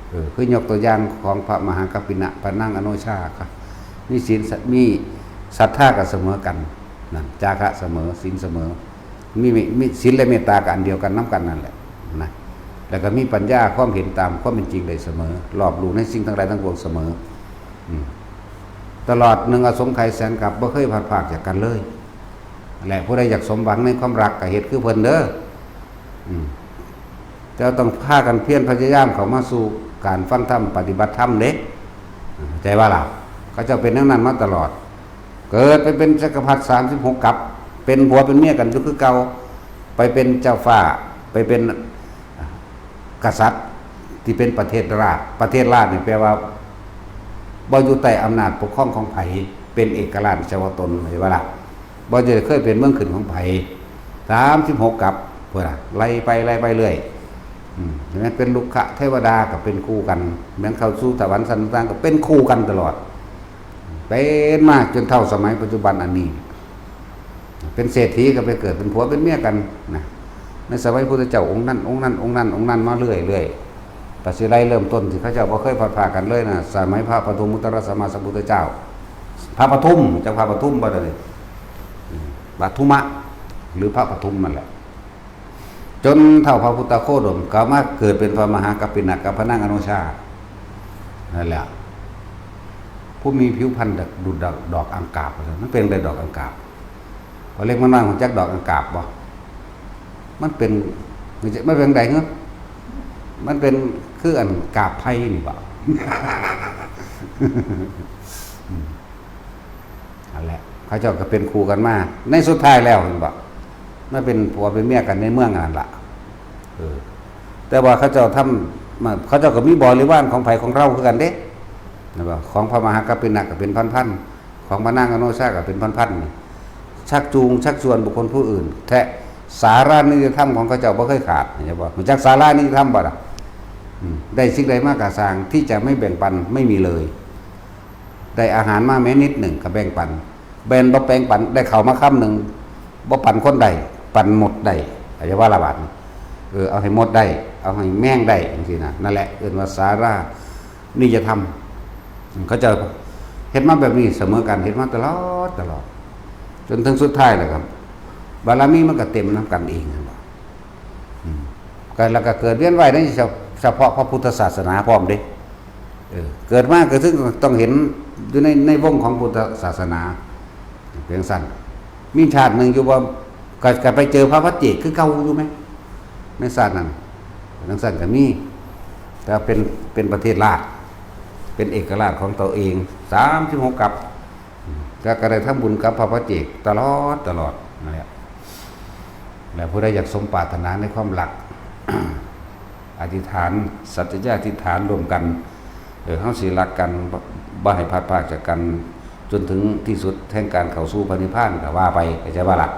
เออ คือยกตัวอย่างของพระมหากัปปินะ พระนางอโนชาค่ะ มีศีล มีศรัทธาก็เสมอกัน นั่น จาคะเสมอ ศีลเสมอ มี มีศีลและเมตตาก็อันเดียวกันนำกันนั่นแหละนะ แล้วก็มีปัญญาความเห็นตามความเป็นจริงได้เสมอ รอบรู้ในสิ่งทั้งหลายทั้งปวงเสมอ อืม ตลอดหนึ่งอสงไขยแสนกัป บ่เคยพลัดพรากจากกันเลย และผู้ใดอยากสมหวังในความรักก็เฮ็ดคือเพิ่นเด้อ อืม แต่ต้องพากันเพียรพยายามเข้ามาสู่การฟังธรรม ปฏิบัติธรรมเด้ เข้าใจบ่ล่ะ เขาเจ้าเป็นแนวนั้นมาตลอด เกิดไปเป็นจักรพรรดิสามสิบหกกัป เป็นผัวเป็นเมียกันอยู่คือเก่า ไปเป็นเจ้าฟ้า ไปเป็นกษัตริย์ที่เป็นประเทศราช ประเทศราชนี่แปลว่าบ่อยู่ใต้อำนาจปกครองของไผ เป็นเอกราชเฉพาะตน เข้าใจบ่ล่ะ บ่ได้เคยเป็นเมืองขึ้นของไผ สามสิบหกกัป พุ้นน่ะ ไล่ไป ไล่ไปเรื่อย อืม เห็นไหม เป็นรุกขเทวดาก็เป็นคู่กัน แม่นเข้าสู่สวรรค์ชั้นต่างๆ ก็เป็นคู่กันตลอด เป็นมาจนเท่าสมัยปัจจุบันอันนี้ เป็นเศรษฐีก็ไปเกิดเป็นผัวเป็นเมียกันนะ ในสมัยพุทธเจ้าองค์นั้น องค์นั้น องค์นั้น องค์นั้นมาเรื่อยๆ ปัจจุบันเริ่มต้นที่เขาเจ้าบ่เคยพลัดพรากกันเลยนะ สมัยพระปทุมมุตตรสัมมาสัมพุทธเจ้า พระปทุม จักพระปทุมบ่ได้เลย อืม ปทุมะ หรือพระปทุมนั่นแหละ จนเท่าพระพุทธโคดมก็มาเกิดเป็นพระมหากัปปินะกับพระนางอโนชา นั่นแหละ ผู้มีผิวพรรณดุจดอกอังกาบ มันเป็นได้ดอกอังกาบ พอเล็กมันน้อยรู้จักดอกอังกาบบ่ มันเป็น มันเป็นได๋เหรอ มันเป็นคืออันกาบไผ่นี่บ่ อืม นั่นแหละ เขาเจ้าก็เป็นคู่กันมา ในสุดท้ายแล้วเห็นบ่ มาเป็นผัวเป็นเมียกันในเมืองนั่นล่ะ เออ แต่ว่าเขาเจ้าทำ มา เขาเจ้าก็มีบริวารของไผของเราคือกันเด้ นะบ่ ของพระมหากัปปินะก็เป็นพันๆ ของพระนางอโนชาก็เป็นพันๆ นี่ ชักจูงชักชวนบุคคลผู้อื่น แท้ สารานิยธรรมของเขาเจ้าบ่เคยขาด เห็นบ่ รู้จักสารานิยธรรมบ่ล่ะ อืม ได้สิ่งใดมาก็ซ่าง ที่จะไม่แบ่งปันไม่มีเลย ได้อาหารมาแม้นิดหนึ่งก็แบ่งปัน แบ่งบ่แบ่งปัน ได้ข้าวมาคำหนึ่ง บ่ปันคนใด ปันมดได้ เข้าใจบ่ล่ะบาดนี้ เออ เอาให้มดได้ เอาให้แมงได้ จังซี้นะ นั่นแหละ เอิ้นว่าสารานิยธรรม เขาเจ้าเฮ็ดมาแบบนี้เสมอกัน เฮ็ดมาตลอด ตลอด จนถึงสุดท้ายแล้วครับ บารมีมันก็เต็มนำกันเองนั่นล่ะ อืม ก็ แล้วก็เกิดเวียนว่ายในเฉ- เฉพาะพระพุทธศาสนาพร้อมเด้ เออ เกิดมาก็ถึงต้องเห็นอยู่ใน ในวงของพุทธศาสนา เป็นจั่งซั้น มีชาติหนึ่งอยู่บ่ ก็ ก็ไปเจอพระปัจเจกคือเก่าอยู่ไหม ในชาตินั้น จั่งซั้นก็มี แต่เป็น เป็นประเทศราช เป็นเอกราชของตัวเอง สามสิบหกกัป ก็ ก็ได้ทำบุญกับพระปัจเจกตลอด ตลอดนั่นแหละ และผู้ใดอยากสมปรารถนาในความรัก อธิษฐาน สัจจะอธิษฐานร่วมกัน เออ เฮาสิรักกัน บ่ บ่ให้พลัดพรากจากกัน จนถึงที่สุดแห่งการเข้าสู่พระนิพพานก็ว่าไป เข้าใจบ่ล่ะ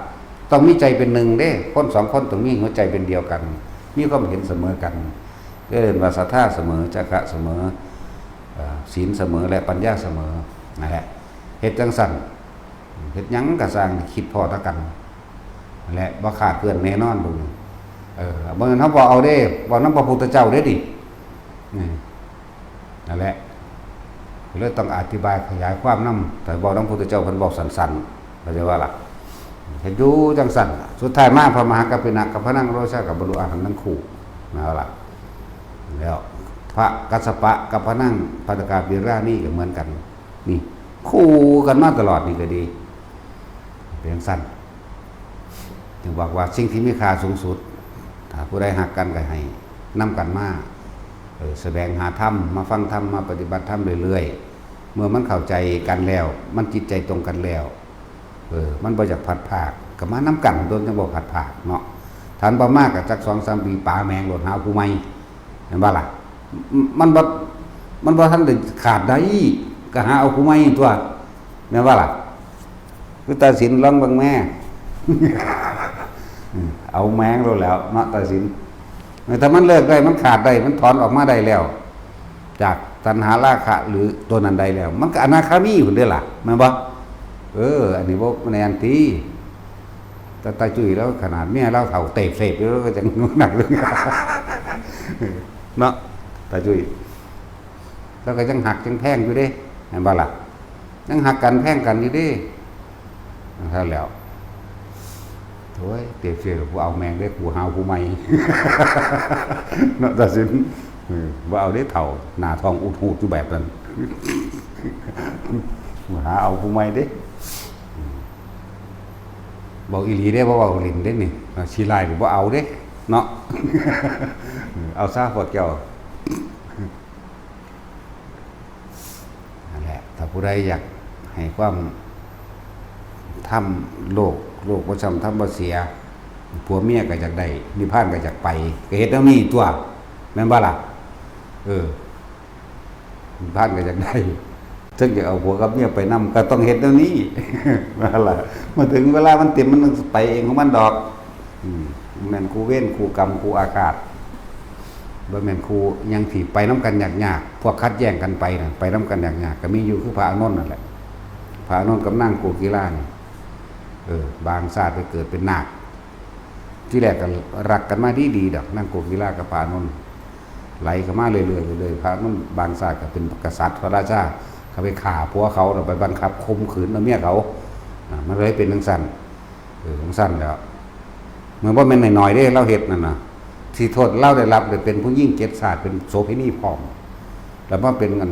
ต้องมีใจเป็นหนึ่งเด้ คนสองคนต้องมีหัวใจเป็นเดียวกัน มีความเห็นเสมอกัน เรียกว่าศรัทธาเสมอ จาคะเสมอ เอ่อ ศีลเสมอ และปัญญาเสมอ นั่นแหละ เฮ็ดจั่งซั้น เฮ็ดหยังก็ซ่าง คิดพ้อต่อกัน และบ่คลาดเคลื่อนแน่นอนพวกนี้ เออ บ่แม่นเฮาบ่เอาเด้ เว้านำพระพุทธเจ้าเด้นี่ นี่ นั่นแหละ ก็เลยต้องอธิบายขยายความนำ แต่เว้านำพุทธเจ้าเพิ่นเว้าสั้นๆ เข้าใจบ่ล่ะ เฮ็ดอยู่จั่งซั้น สุดท้ายมาพระมหากัปปินะกับพระนางโรชาก็บรรลุอรหันต์ทั้งคู่ นั่นล่ะ แล้วพระกัสสปะกับพระนางภัททกาบิลานี่ก็เหมือนกัน นี่ คู่กันมาตลอดนี่ก็ดี เป็นจั่งซั้น จึงบอกว่าสิ่งที่มีค่าสูงสุด ถ้าผู้ใดฮักกันก็ให้นำกันมา เออ แสวงหาธรรม มาฟังธรรม มาปฏิบัติธรรมเรื่อยๆ เมื่อมันเข้าใจกันแล้ว มันจิตใจตรงกันแล้ว เออ มันบ่อยากพลัดพราก ก็มานำกัน โดนจั่งบ่พลัดพรากเนาะ ถ้าบ่มาก็จักสองสามปี ป๋าแมงโลด หาผู้ใหม่ แม่นบ่ล่ะ มันบ่ มันบ่ทันได้ขาดได้ ก็หาเอาผู้ใหม่ตั๊ว แม่นบ่ล่ะ คือตาสินลองเบิ่งแม่ เอาแมงโลดแล้วเนาะ ตาสิน ถ้ามันเลิกได้ มันขาดได้ มันถอนออกมาได้แล้ว จากตัณหาราคะหรือตัวนั้นได้แล้ว มันก็อนาคามีพุ้นเด้อล่ะ แม่นบ่ เออ อันนี้บ่แม่นติ แต่ตาจุ้ยแล้วขนาดเมียลาวเฒ่าเตะเสพอยู่ แล้วก็ยังหนักเลย เนาะ ตาจุ้ย แล้วก็ยังฮักยังแพงอยู่เด้ แม่นบ่ล่ะ ยังฮักกันแพงกันอยู่เด้ นั่นแล้ว โอ้ย เตะเสพ กูเอาแมงเด้ กูหาผู้ใหม่ เนาะ ตาสิน เออ บ่เอาเด้เฒ่า หน้าท้องอุดหูดอยู่แบบนั้น หาเอาผู้ใหม่เด้ เว้าอีหลีเด้ บ่เว้าเล่นเด้นี่ ขี้ร้ายนี่บ่เอาเด้ เนาะ เออ เอาซะพวกเจ้า นั่นแหละ ถ้าผู้ใดอยากให้ความ ธรรมโลก โลกบ่ช่ำธรรมบ่เสีย ผัวเมียก็อยากได้ นิพพานก็อยากไป ก็เฮ็ดแนวนี้ตั๊ว แม่นบ่ล่ะ เออ นิพพานก็อยากได้ เทิงอยากเอาผัวกับเมียไปนำ ก็ต้องเฮ็ดแนวนี้ นั่นล่ะ มาถึงเวลามันเต็ม มันต้องไปเองของมันดอก อืม แม่นคู่เวรคู่กรรมคู่อาฆาต บ่แม่นคู่หยังที่ไปนำกันยากๆ พวกขัดแย้งกันไปน่ะ ไปนำกันยากๆ ก็มีอยู่คือพระอานนท์นั่นแหละ พระอานนท์กับนางโกกีลานี่ เออ บางชาติไปเกิดเป็นนาค ที่แรกก็รักกันมาดีๆ ดอก นางโกกีลากับพระอานนท์ ไหลเข้ามาเรื่อยๆ เรื่อยๆ พระอานนท์บางชาติก็เป็นกษัตริย์พระราชา เขาไปฆ่าผัวเขา แล้วไปบังคับข่มขืนเอาเมียเขา อ่า มันเลยเป็นจั่งซั้น เออ จั่งซั้นแหล้ว มันบ่แม่นน้อยๆ เด้ ลาวเฮ็ดนั่นน่ะ ที่โทษลาวได้รับเนี่ยเป็นผู้หญิงเจ็ดชาติ เป็นโสเภณีพร้อม แล้วมาเป็นอัน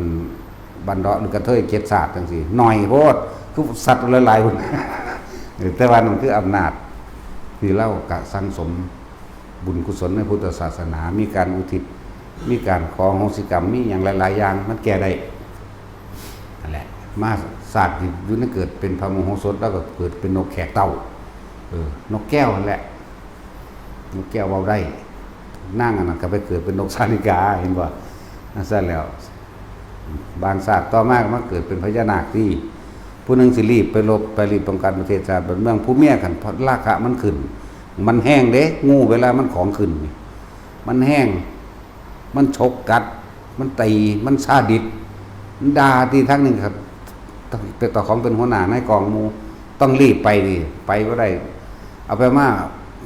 บันเดาะหรือกระเทยเจ็ดชาติจั่งซี้ น้อยโพด คือสัตว์หลายๆ พุ้น เออ แต่ว่านั่นคืออำนาจ ที่ลาวกะสั่งสมบุญกุศลในพุทธศาสนา มีการอุทิศ มีการขออโหสิกรรม มีหยังหลายๆ อย่าง มันแก้ได้ นั่นแหละ มาชาติที่อยู่ในเกิดเป็นพระโมโหสถ แล้วก็เกิดเป็นนกแขกเต้า เออ นกแก้วนั่นแหละ นกแก้วเว้าได้ นางอันนั้นก็ไปเกิดเป็นนกสาลิกา เห็นบ่ นั่นซะแล้ว บางชาติต่อมาก็มาเกิดเป็นพญานาคที่ ผู้หนึ่งสิรีบไปรบ ไปรีบป้องกันประเทศชาติบ้านเมือง ผู้เมียคันราคะมันขึ้น มันแฮงเด้ งูเวลามันของขึ้นนี่ มันแฮง มันฉกกัด มันตี มันซาดิส มันด่าที่ทางหนึ่งครับ แต่ต่อของเป็นหัวหน้านายกองหมู่ ต้องรีบไปนี่ ไปบ่ได้ เอาไปมา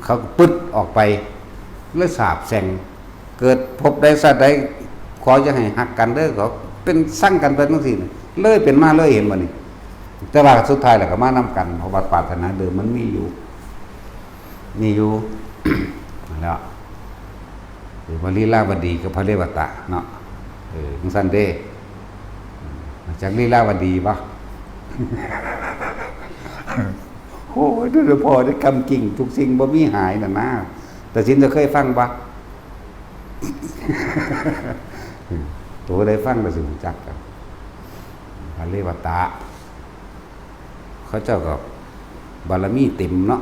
เขาก็ปึ๊ดออกไป เลยสาปแช่ง เกิดภพใดชาติใด ขออย่าให้ฮักกันเด้อ เขาเป็นซังกันไปจั่งซี้น่ะ เลยเป็นมาเลย เห็นบ่นี่ แต่ว่าสุดท้ายแล้วก็มานำกัน เพราะว่าปรารถนาเดิมมันมีอยู่ มีอยู่ นั่นแหละ หรือว่าลีลาวดีกับพระเรวตะเนาะ เออ จั่งซั้นเด้ มาจากลีลาวดีบ่ โอ้ย เดี๋ยวพอได้กำกิ่ง ทุกสิ่งบ่มีหายน่ะนะ ตาสินจะเคยฟังบ่ ตัวได้ฟังแล้วสิรู้จักกัน พระเรวตะ เขาเจ้าก็บารมีเต็มเนาะ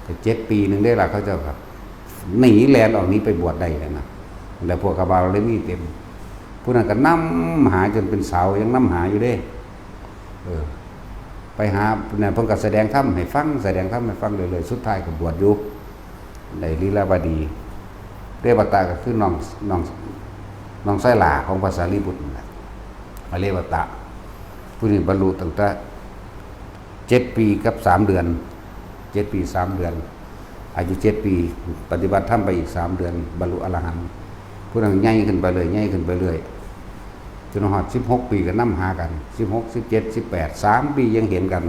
แต่เจ็ดปีหนึ่งได้ละ เขาเจ้าก็หนีแล่นออกหนีไปบวชได้แล้วนะ แล้วพวกกบารมีเต็ม ผู้นั้นก็นำหาจนเป็นสาว ยังนำหาอยู่เด้ เออ ไปหาเนี่ย เพิ่นก็แสดงธรรมให้ฟัง แสดงธรรมให้ฟังเรื่อยๆ สุดท้ายก็บวชอยู่ ได้ลีลาวดี เรวตะก็คือน้องน้องน้องชายหล้าของพระสารีบุตรนั่นแหละ พระเรวตะ ผู้นี้บรรลุตั้งแต่เจ็ดปีกับสามเดือน เจ็ดปีสามเดือน อายุเจ็ดปี ปฏิบัติธรรมไปอีกสามเดือน บรรลุอรหันต์ ผู้นั้นใหญ่ขึ้นไปเรื่อย ใหญ่ขึ้นไปเรื่อย จนฮอดสิบหกปีก็นำหากัน สิบหก สิบเจ็ด สิบแปด สามปียังเห็นกัน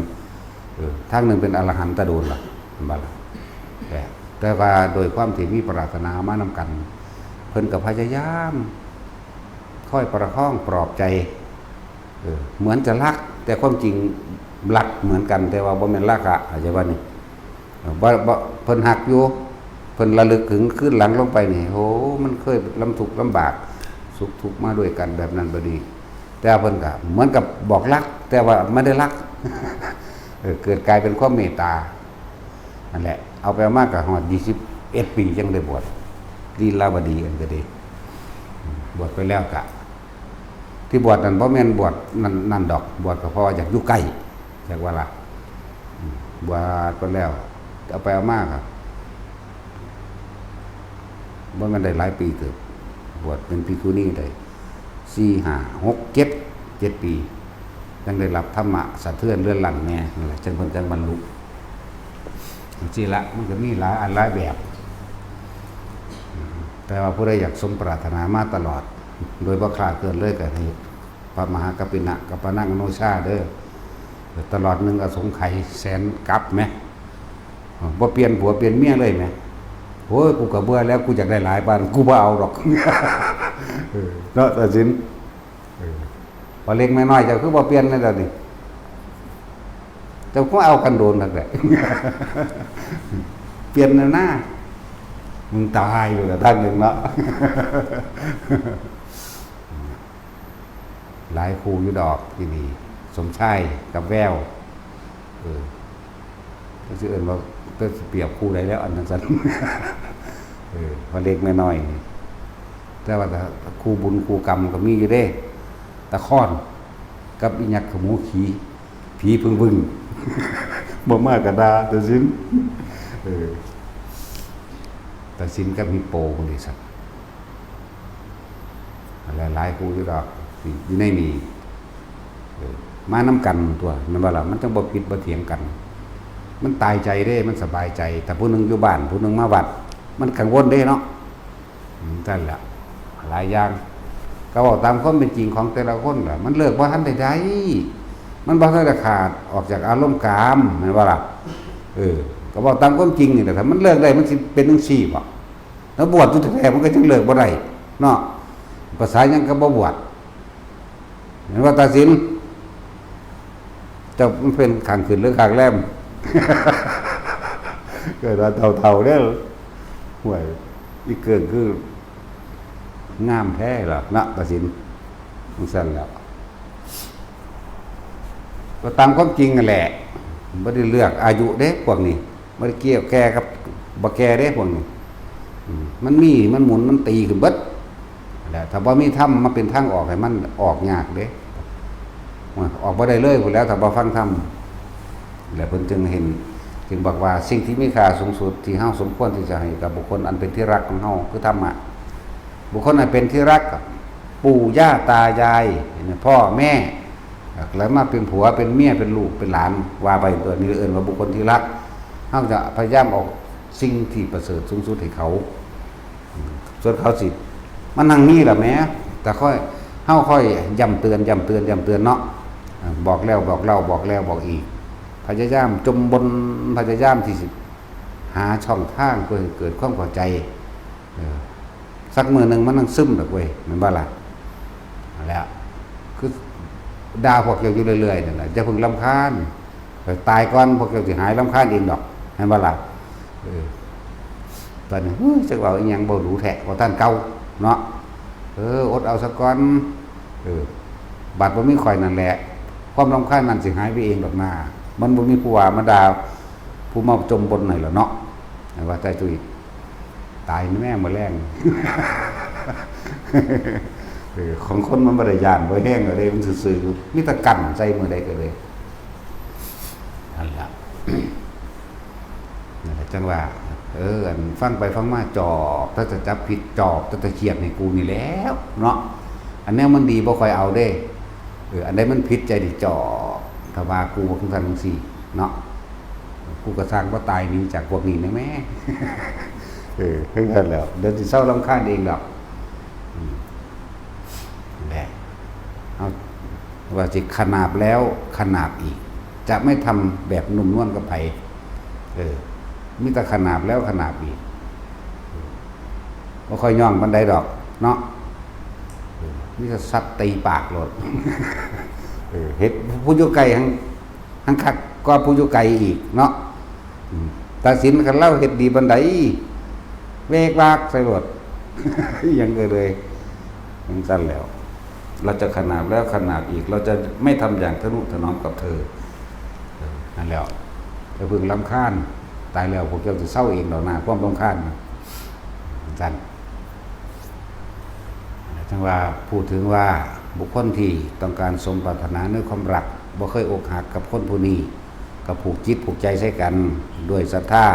เออ ทางหนึ่งเป็นอรหันต์ตะโดนล่ะ เห็นบ่ล่ะ แต่ แต่ว่าโดยความที่มีปรารถนามานำกัน เพิ่นก็พยายาม คอยประคองปลอบใจ เออ เหมือนจะรัก แต่ความจริงรักเหมือนกัน แต่ว่าบ่แม่นราคะ เข้าใจบ่นี่ เออ บ่ บ่ เพิ่นฮักอยู่ เพิ่นระลึกถึงคืนหลังลงไปนี่ โอ้ มันเคยลำทุกข์ลำบาก สุขทุกข์มาด้วยกันแบบนั้นแบบนี้ แต่เพิ่นก็เหมือนกับบอกรัก แต่ว่าไม่ได้รัก เออ เกิดกลายเป็นความเมตตา นั่นแหละ เอาไปเอามาก็ฮอดยี่สิบเอ็ดปีจั่งได้บวช ลีลาวดีอันก็ดี บวชไปแล้วก็ ที่บวชนั่นบ่แม่นบวชนั่น นั่นดอก บวชก็เพราะว่าอยากอยู่ใกล้ จักว่าล่ะ อืม บวชไปแล้ว เอาไปเอามาก็ บ่แม่นได้หลายปีเติบ บวชเป็นภิกขุณีได้ สี่ ห้า หก เจ็ด เจ็ดปี จั่งได้รับธรรมะสะเทือนเรือนรังแน่ นั่นแหละ จั่งเพิ่นจั่งบรรลุ จั่งซี้ละ มันก็มีหลายอันหลายแบบ แต่ว่าผู้ใดอยากสมปรารถนามาตลอด โดยบ่คลาดเคลื่อนเลยก็ให้พระมหากัปปินะกัปปะนังอโนชาเด้อ ตลอดหนึ่งอสงไขยแสนกัปไหม บ่เปลี่ยนผัวเปลี่ยนเมียเลยไหม โอ้ย กูก็เบื่อแล้ว กูอยากได้หลายปาน กูบ่เอาดอก เออ เนาะ ตาสิน เออ พอเล็กน้อยเจ้าคือบ่เปลี่ยนเลยเดี๋ยวนี้ เจ้าก็เอากันโดนทักแหละ เปลี่ยนแล้วนะ มึงตายอยู่กับท่านหนึ่งเนาะ หลายคู่อยู่ดอกที่นี่ สมชายกับแวว เออ ก็สิเอิ้นว่าเป็นเปรียบคู่ใดแล้วอันนั้นซั่น เออ พอเล็กน้อยนี่ แต่ว่าถ้าคู่บุญคู่กรรมก็มีอยู่เด้ ตะคอน กับอีหยักขมูขี่ ผีพึ่งบึ้ง บ่มากระดา ตาสิน เออ ตาสินกับฮิปโปคนนี้สัก หลายๆคู่อยู่ดอก อยู่ในนี่ เออ มานำกันตัว แม่นบ่ล่ะ มันจั่งบ่ผิดบ่เถียงกัน มันตายใจเด้ มันสบายใจ แต่ผู้หนึ่งอยู่บ้าน ผู้หนึ่งมาวัด มันกังวลเด้เนาะ อืม นั่นแหละ หลายอย่าง ก็บอกตามความเป็นจริงของแต่ละคนล่ะ มันเลิกบ่ทันได้ใด มันบ่ทันได้ขาดออกจากอารมณ์กาม แม่นบ่ล่ะ เออ ก็บอกตามความจริงนี่แหละ ถ้ามันเลิกได้ มันสิเป็นจั่งซี้บ่ แล้วบวชอยู่แท้ๆ มันก็จั่งเลิกบ่ได้เนาะ ภาษาหยังก็บ่บวช เห็นว่าตาสิน เจ้ามันเป็นข้างขึ้นหรือข้างแรม เกิดว่าเฒ่าๆ เด้อ ห่วย อีเกิ่งคือ งามแท้ล่ะเนาะ ตาสิน จั่งซั่นแหล้ว ก็ตามความจริงนั่นแหละ บ่ได้เลือกอายุเด้ พวกนี้ บ่ได้เกี่ยวแก่กับบ่แก่เด้ พวกนี้ อืม มันมี มันหมุน มันตีขึ้นเบิด แหละ ถ้าบ่มีธรรมมาเป็นทางออกให้มันออกยากเด้ ออกบ่ได้เลยพู้นแหล้ว ถ้าบ่ฟังธรรม และเพิ่นจึงเห็น จึงบอกว่าสิ่งที่มีค่าสูงสุดที่เฮาสมควรที่จะให้กับบุคคลอันเป็นที่รักของเฮาคือธรรมะ บุคคลอันเป็นที่รัก ปู่ย่าตายาย พ่อแม่ แล้วมาเป็นผัวเป็นเมียเป็นลูกเป็นหลาน ว่าไป ตัวนี้เอิ้นว่าบุคคลที่รัก เฮาจะพยายามออกสิ่งที่ประเสริฐสูงสุดให้เขา ส่วนเขาสิ มันนั่งนี่ล่ะแหม แต่ค่อย เฮาค่อยย้ำเตือน ย้ำเตือน ย้ำเตือนเนาะ อ่า บอกแล้วบอกเล่า บอกแล้วบอกอีก พยายามจมบน พยายามที่สิหาช่องทางเพื่อให้เกิดความเข้าใจ เออ สักมื้อหนึ่งมันต้องซึมดอกเว้ย แม่นบ่ล่ะ นั่นแหละ คือด่าพวกเจ้าอยู่เรื่อยๆ นั่นแหละ อย่าเพิ่งรำคาญ ตายก่อนพวกเจ้าสิหายรำคาญเองดอก แม่นบ่ล่ะ เออ ตอนนี้ เฮ้ย จักเว้าอีหยัง เว้าดูแท้ เว้าท่านเก่าเนาะ เออ อดเอาซะก่อน เออ บัดบ่มีข่อยนั่นแหละ ความรำคาญนั่นสิหายไปเองดอกนา มันบ่มีผู้ว่ามาด่า ผู้มาจมบนไหนล่ะเนาะ ว่าแต่จุ้ย ตายแม่มื้อแลง เออ ของคนมันบ่ได้ย้านบ่แฮงดอกเด้ มันซื่อๆ มีแต่กั้นใส่มื้อใดก็เลย นั่นล่ะ นั่นแหละจั่งว่า เออ อันฟังไปฟังมาจอบ ถ้าจะจับผิดจอบ ถ้าจะเขียดให้กูนี่แหล้วเนาะ อันแนวมันดีบ่ค่อยเอาเด้ เออ อันใดมันผิดใจนี่จอบ ถ้าว่ากูว่าจั่งซั่นจั่งซี้เนาะ กูก็สร้างบ่ตายหนีจากพวกนี้นะแม่ เออ คือกันแล้ว เดี๋ยวสิเซารำคาญเองดอก อืม แหละ เอา ว่าสิขนาบแล้วขนาบอีก จะไม่ทำแบบนุ่มนวลกับไผ เออ มีแต่ขนาบแล้วขนาบอีก บ่ค่อยย่องปานใดดอกเนาะ เออ มีแต่สัตว์ตีปากโลด เออ เฮ็ดผู้อยู่ไกลหั้ง หั้งคักกว่าผู้อยู่ไกลอีกเนาะ อืม ตัดสินคันลาวเฮ็ดดีปานใด เวกวากใส่โลด อิหยังเอ่ย จั่งซั่นแล้ว เราจะขนาบแล้วขนาบอีก เราจะไม่ทำอย่างทะนุถนอมกับเธอ เออ นั่นแหล้ว อย่าเพิ่งรำคาญ ตายแล้วพวกเจ้าสิเซาเองดอกนะ ความรำคาญนะ จั่งซั่น จั่งว่า พูดถึงว่าบุคคลที่ต้องการสมปรารถนาในความรัก บ่เคยอกหักกับคนผู้นี้ ก็ผูกจิตผูกใจใส่กัน ด้วยศรัทธา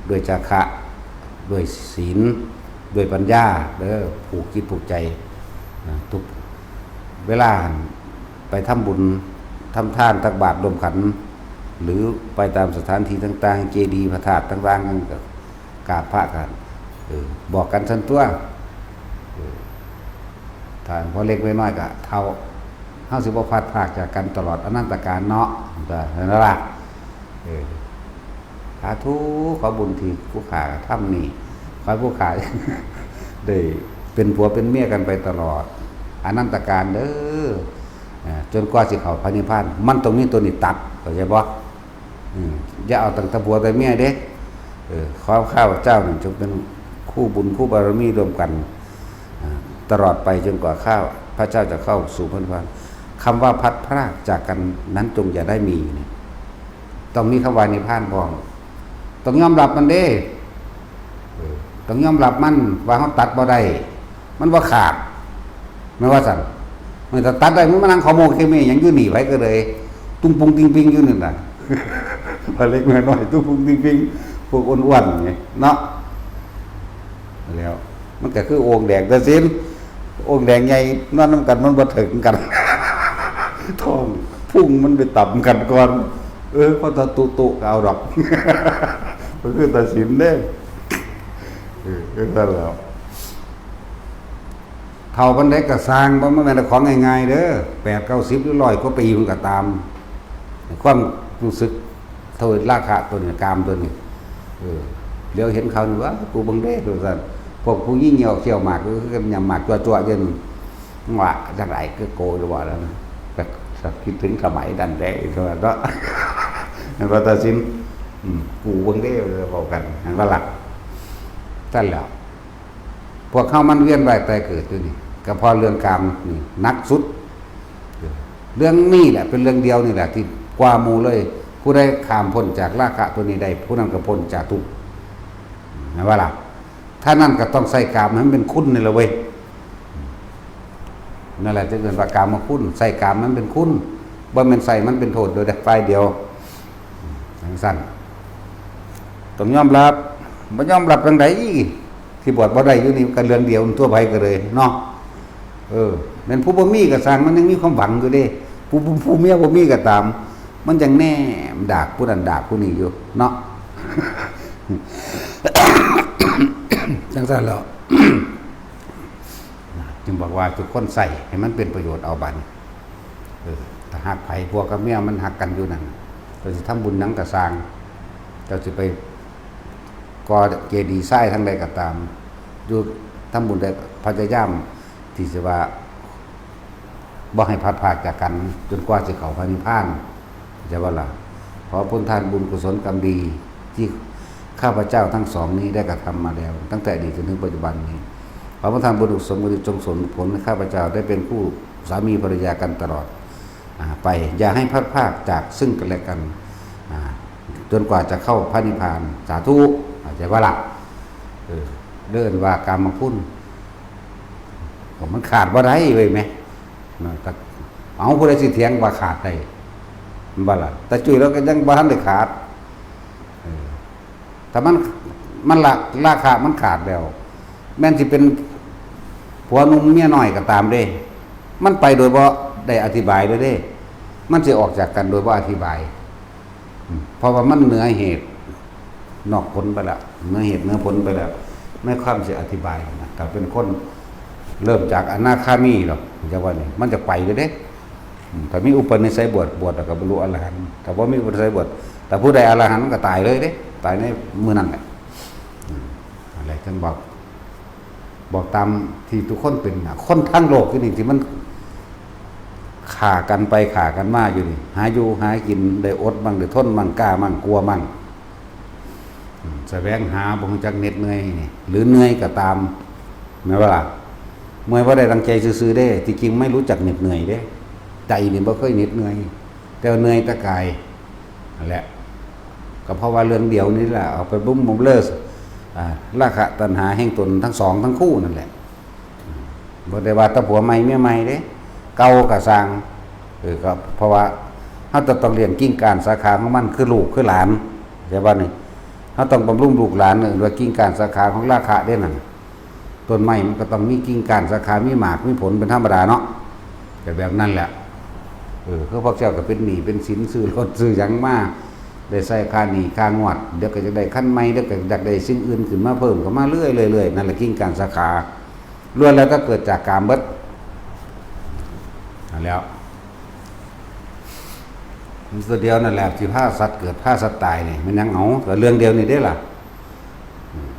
ด้วยจาคะ ด้วยศีล ด้วยปัญญา เด้อ ผูกจิตผูกใจ นะ ทุกเวลาไปทำบุญ ทำทาน ตักบาตรร่วมขัน หรือไปตามสถานที่ต่างๆ เจดีย์พระธาตุต่างๆ นั่นก็กราบพระกัน เออ บอกกันซั่นตั๊ว เออ ถ้าพอเล็กน้อยก็เฒ่า เฮาสิบ่พลัดพรากจากกันตลอดอนันตกาลเนาะ ก็นั่นล่ะ เออ สาธุ ขอบุญที่ผู้ข้าทำนี่ ขอให้ผู้ข้า ได้เป็นผัวเป็นเมียกันไปตลอด อนันตกาลเด้อ อ่า จนกว่าสิเข้าพระนิพพาน มันต้องมีตัวนี้ตัด เข้าใจบ่ อืม อย่าเอาตั้งแต่ผัวแต่เมียเด้ เออ ขอข้าพเจ้านั่นจงเป็นคู่บุญคู่บารมีร่วมกัน อ่า ตลอดไปจนกว่าข้าพระเจ้าจะเข้าสู่พระนิพพาน คำว่าพลัดพรากจากกันนั้นจงอย่าได้มีนี่ ต้องมีคำว่านิพพานพร้อม ต้องยอมรับมันเด้ เออ ต้องยอมรับมันว่าเฮาตัดบ่ได้ มันบ่ขาด แม่นว่าซั่น มันถ้าตัดได้ มันมานั่งขอโมกเขเมหยังอยู่นี่ ไผก็เลย ตุ้งปุงติงปิงอยู่นั่นน่ะ พอเล็กน้อยๆ ตุ้งปุงติงปิง พวกอ้วนๆ ไง เนาะ แล้ว มันก็คือโอ่งแดงตัดสิน โอ่งแดงใหญ่นอนนำกันมันบ่ถึงกัน ท้องพุงมันไปต่ำกันก่อน เออ พอตะตุตุก็เอาดอก ก็คือตัดสินเด้ เออ ก็ซั่นแหล้ว เฒ่าปานใดก็ซ่าง บ่แม่นของง่ายๆเด้อ แปดเก้าสิบหรือร้อยกว่าปีมันก็ตาม ความรู้สึกโทษราคะตัวนี้ กามตัวนี้ เออ เหลียวเห็นเขานี่ว่า กูเบิ่งเด้ ว่าซั่น พวกผู้หญิงเหยี่ยวเขี้ยวหมาก ก็คือกันยำหมากจั่วๆอยู่นั่น ว่าจั่งใด๋ คือโกอยู่บ่แล้วนะ แต่คิดถึงสมัยนั้นเด้ เนาะ แม่นบ่ตัดสิน อืม กูเบิ่งเด้ เว้ากัน แม่นบ่ล่ะ ซั่นแหล้ว พวกเฮามันเวียนว่ายตายเกิดอยู่นี่ ก็เพราะเรื่องกามนี่หนักสุด เรื่องนี้แหละเป็นเรื่องเดียวนี่แหละที่กว่าหมู่เลย ผู้ใดข้ามพ้นจากราคะตัวนี้ได้ ผู้นั้นก็พ้นจากทุกข์ แม่นบ่ล่ะ ถ้านั้นก็ต้องใช้กามให้มันเป็นคุณนี่แหละเว้ย นั่นแหละจึงเอิ้นว่ากามคุณ ใช้กามมันเป็นคุณ บ่แม่นใช้มันเป็นโทษโดยฝ่ายเดียว จั่งซั่น ต้องยอมรับ บ่ยอมรับจั่งใด๋ ที่บวชบ่ได้อยู่นี่ก็เรื่องเดียวทั่วไปก็เลยเนาะ เออ แม่นผู้บ่มีก็ซ่าง มันยังมีความหวังอยู่เด้ ผู้ ผู้ ผู้เมียบ่มีก็ตาม มันยังแนมดากผู้นั้นดากผู้นี้อยู่เนาะ จั่งซั่นแหล้ว จึงบอกว่าทุกคนใช้ให้มันเป็นประโยชน์เอาบัดนี้ เออ ถ้าฮักไผ ผัวกับเมียมันฮักกันอยู่นั่น เจ้าสิทำบุญหยังก็ซ่าง เจ้าสิไปก่อเจดีย์ทรายทางใดก็ตาม อยู่ทำบุญใดพยายามที่จะว่า บ่ให้พลัดพรากจากกัน จนกว่าสิเข้าพระนิพพาน เข้าใจบ่ล่ะ ขอผลทานบุญกุศลกรรมดี ที่ข้าพเจ้าทั้งสองนี้ได้กระทำมาแล้ว ตั้งแต่อดีตจนถึงปัจจุบันนี้ ขอผลทานบุญกุศลกรรมดีจงส่งผลให้ข้าพเจ้าได้เป็นคู่สามีภรรยากันตลอด อ่า ไป อย่าให้พลัดพรากจากซึ่งกันและกัน อ่า จนกว่าจะเข้าพระนิพพาน สาธุ เข้าใจบ่ล่ะ เออ เอิ้นว่ากามคุณ มันขาดบ่ได้เว้ยแม่ นะ แต่ เอา ผู้ใดสิเถียงว่าขาดได้ แม่นบ่ล่ะ ตาจุ้ยลาวก็ยังบ่ทันได้ขาด เออ ถ้ามัน มันละราคะมันขาดแล้ว แม่นสิเป็นผัวหนุ่มเมียน้อยก็ตามเด้ มันไปโดยบ่ได้อธิบายเลยเด้ มันสิออกจากกันโดยบ่อธิบาย อืม เพราะว่ามันเหนือเหตุนอกผลไปแล้ว เหนือเหตุเหนือผลไปแล้ว ในความสิอธิบายนะ ถ้าเป็นคนเริ่มจากอนาคามีหรอก จะว่านี่ มันจะไปเลยเด้ อืม ถ้ามีอุปนิสัยบวช บวชแล้วก็บรรลุอรหันต์ ถ้าบ่มีอุปนิสัยบวช แต่ผู้ใดอรหันต์มันก็ตายเลยเด้ ตายในมื้อนั้นแหละ อืม อะไรท่านบอก บอกตามที่ทุกคนเป็นนะ คนทั้งโลกอยู่นี่ที่มันฆ่ากันไปฆ่ากันมาอยู่นี่ หาอยู่หากิน ได้อดบ้าง ได้ทนบ้าง กล้าบ้าง กลัวบ้าง อืม แสวงหาบ่รู้จักเหน็ดเหนื่อยนี่ หรือเหนื่อยก็ตาม แม่นบ่ล่ะ เมื่อยบ่ได้ดังใจซื่อๆเด้ ที่จริงไม่รู้จักเหน็ดเหนื่อยเด้ ใจนี่บ่เคยเหน็ดเหนื่อย แต่ว่าเหนื่อยแต่กาย นั่นแหละ ก็เพราะว่าเรื่องเดียวนี่แหละ เอาไปบุ้มบำเลิศ อ่า ราคะตัณหาแห่งตนทั้งสองทั้งคู่นั่นแหละ บ่ได้ว่าแต่ผัวใหม่เมียใหม่เด้ เก่าก็ซ่าง เออ ก็เพราะว่าเราจะต้องเลี้ยงกิ่งก้านสาขาของมัน คือลูกคือหลาน ใช่ป่ะนี่ เราต้องบำรุงลูกหลาน เออ ว่ากิ่งก้านสาขาของราคะเด้นั่น ต้นไม้มันก็ต้องมีกิ่งก้านสาขา มีหมาก มีผลเป็นธรรมดาเนาะ แต่แบบนั้นแหละ เออ คือพวกเจ้าก็เป็นหนี้เป็นสิน ซื้อรถซื้อหยังมา ได้ใส่ค่าหนี้ค่างวด เดี๋ยวก็จะได้คันใหม่ เดี๋ยวก็อยากได้สิ่งอื่นขึ้นมาเพิ่มเข้ามาเรื่อยๆเรื่อยๆ นั่นแหละกิ่งก้านสาขา ล้วนแล้วก็เกิดจากกามเบิด นั่นแหล้ว มันตัวเดียวนั่นแหละที่พาสัตว์เกิดพาสัตว์ตายนี่ มันยังเอา แต่เรื่องเดียวนี่เด้ล่ะ อืม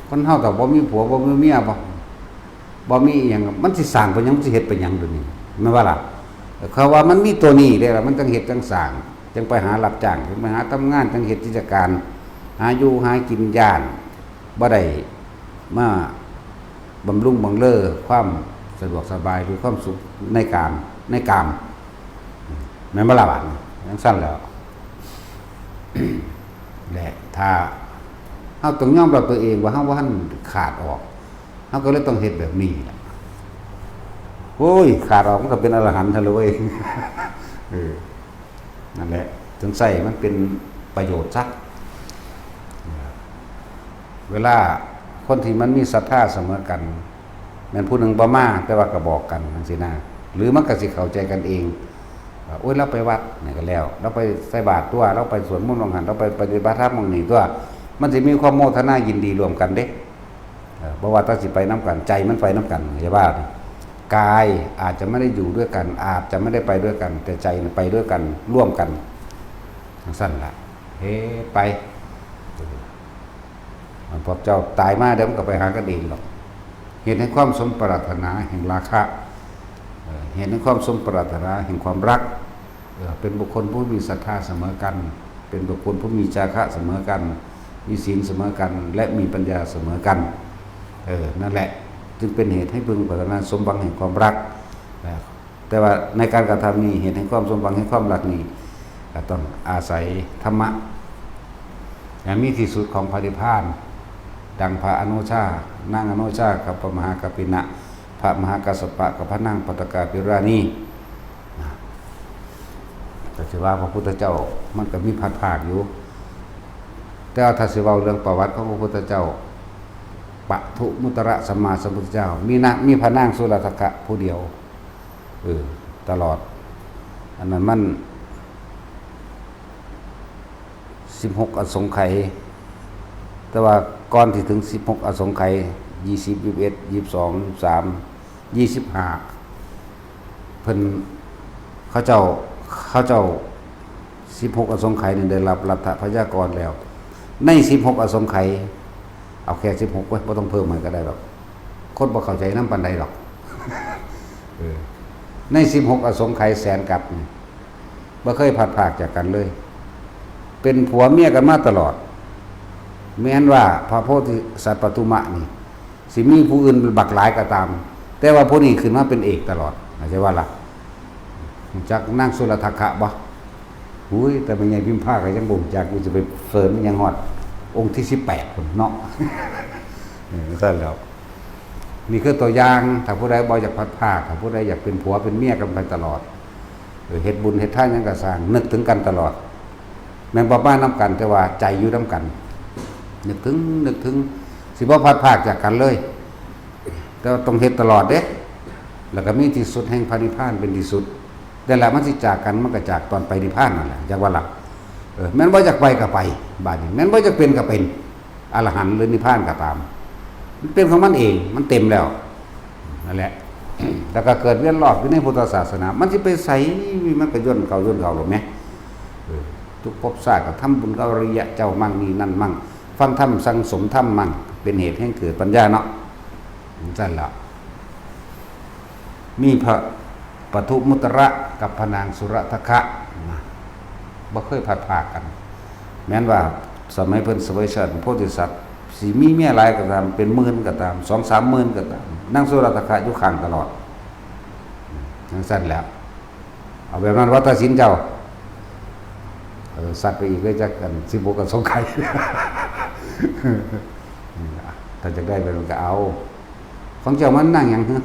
คนเฮาแต่บ่มีผัวบ่มีเมียบ่ บ่มีอหย่าง มันสิสร้างไปหยัง มันสิเฮ็ดไปหยังเดี๋ยวนี้ แม่นบ่ล่ะ เขาว่ามันมีตัวนี้เด้ล่ะ มันจังเฮ็ดจังสร้าง จังไปหารับจ้าง จังไปหาทำงาน จังเฮ็ดกิจการ หาอยู่หากิน ย้านบ่ได้มาบำรุงบังเลอความสะดวกสบายหรือความสุขในกาม ในกาม แม่นบ่ล่ะบาดนี้ จังซั่นแหล้ว และถ้าเฮาต้องยอมรับตัวเองว่าเฮาบ่ทันขาดออก เฮาก็เลยต้องเฮ็ดแบบนี้แหละ โอ้ย ขาดออกมันก็เป็นอรหันต์ซะเลยเว้ย เออ นั่นแหละ ถึงใส่มันเป็นประโยชน์ซะ เวลาคนที่มันมีศรัทธาเสมอกัน แม่นผู้หนึ่งบ่มา แต่ว่าก็บอกกันจังซี้นะ หรือมันก็สิเข้าใจกันเอง ว่า โอ้ย เราไปวัดนี่ก็แล้ว เราไปใส่บาตรตัว เราไปสวดมนต์หม่องหั่น เราไปปฏิบัติธรรมหม่องนี้ตัว มันสิมีความโมทนายินดีร่วมกันเด้ เออ บ่ว่าแต่สิไปนำกัน ใจมันไปนำกัน อย่าว่า กายอาจจะไม่ได้อยู่ด้วยกัน อาจจะไม่ได้ไปด้วยกัน แต่ใจน่ะไปด้วยกัน ร่วมกัน จังซั่นล่ะ เฮ็ดไป เออ พวกเจ้าตายมาเดี๋ยวมันก็ไปหากันเองหรอก เหตุแห่งความสมปรารถนาแห่งราคะ เอ่อ เหตุแห่งความสมปรารถนาแห่งความรัก เอ่อ เป็นบุคคลผู้มีศรัทธาเสมอกัน เป็นบุคคลผู้มีจาคะเสมอกัน มีศีลเสมอกัน และมีปัญญาเสมอกัน เออ นั่นแหละ จึงเป็นเหตุให้พึงปรารถนาสมหวังแห่งความรัก นะ แต่ว่าในการกระทำนี้ เหตุแห่งความสมหวังแห่งความรักนี้ ก็ต้องอาศัยธรรมะ อย่างมีที่สุดของพระนิพพาน ดังพระอโนชา นางอโนชากับพระมหากัปปินะ พระมหากัสสปะกับพระนางปัตตกาภิราณี นะ ก็สิว่าพระพุทธเจ้ามันก็มีพัดภาคอยู่ แต่ว่าถ้าสิเว้าเรื่องประวัติของพระพุทธเจ้า ปทุมมุตตรสัมมาสัมพุทธเจ้า มีนะ มีพระนางสุรทกะผู้เดียว เออ ตลอด อันนั้นมัน สิบหกอสงไขย แต่ว่าก่อนที่ถึงสิบหกอสงไขย ยี่สิบ ยี่สิบเอ็ด ยี่สิบสอง ยี่สิบสาม ยี่สิบห้า เพิ่น เขาเจ้า เขาเจ้า สิบหกอสงไขยนี่ได้รับรัตถพยากรแล้ว ในสิบหกอสงไขย เอาแค่สิบหกไว้ บ่ต้องเพิ่มให้ก็ได้ดอก คนบ่เข้าใจนำปานใดดอก เออ ในสิบหกอสงไขยแสนกัปนี่ บ่เคยพลัดพรากจากกันเลย เป็นผัวเมียกันมาตลอด แม้นว่าพระโพธิสัตว์ปทุมะนี่ สิมีผู้อื่นบักหลายก็ตาม แต่ว่าผู้นี้ขึ้นมาเป็นเอกตลอด เข้าใจว่าล่ะ รู้จักนางสุรทกะบ่ หุย แต่แม่ใหญ่พิมพาก็ยังบ่รู้จักอยู่ จะไปเสริญยังฮอดองค์ที่สิบแปดพุ้นเนาะ เออ ซั่นแหล้ว นี่คือตัวอย่าง ถ้าผู้ใดบ่อยากพลัดพราก ถ้าผู้ใดอยากเป็นผัวเป็นเมียกันไปตลอด เออ เฮ็ดบุญเฮ็ดทานหยังก็ซ่าง นึกถึงกันตลอด แม่นบ่มานำกัน แต่ว่าใจอยู่นำกัน นึกถึง นึกถึง สิบ่พลัดพรากจากกันเลย แต่ว่าต้องเฮ็ดตลอดเด้ แล้วก็มีที่สุดแห่งพระนิพพานเป็นที่สุด แต่ละมันสิจากกัน มันก็จากตอนไปนิพพานนั่นแหละ จักว่าล่ะ เออ แม่นบ่อยากไปก็ไป บาดนี้ แม่นบ่อยากเป็นก็เป็น อรหันต์หรือนิพพานก็ตาม มันเป็นของมันเอง มันเต็มแล้ว นั่นแหละ แล้วก็เกิดเวียนรอบอยู่ในพุทธศาสนา มันสิไปไส มันก็ย่นเก่าย่นเก่าหรอกแหม เออ ทุกภพชาติก็ทำบุญกับอริยะเจ้ามั่งนี่นั่นมั่ง ฟังธรรมสั่งสมธรรมมั่ง เป็นเหตุให้เกิดปัญญาเนาะ จั่งซั่นล่ะ มีพระปทุมุตระกับพระนางสุรทคะนะ บ่เคยพลัดพรากกัน แม้นว่าสมัยเพิ่นเสวยชาติเป็นโพธิสัตว์ สิมีเมียหลายก็ตาม เป็นหมื่นก็ตาม สองสามหมื่นก็ตาม นางสุรทคะอยู่ข้างตลอด จั่งซั่นแหละ เอาแบบนั้นว่าตัดสินเจ้า เออ สัตว์ไปอีกเลยจักอัน สิบหก อสงไขย ถ้าจะได้ไปมันก็เอา ของเจ้ามันนั่งหยังฮะ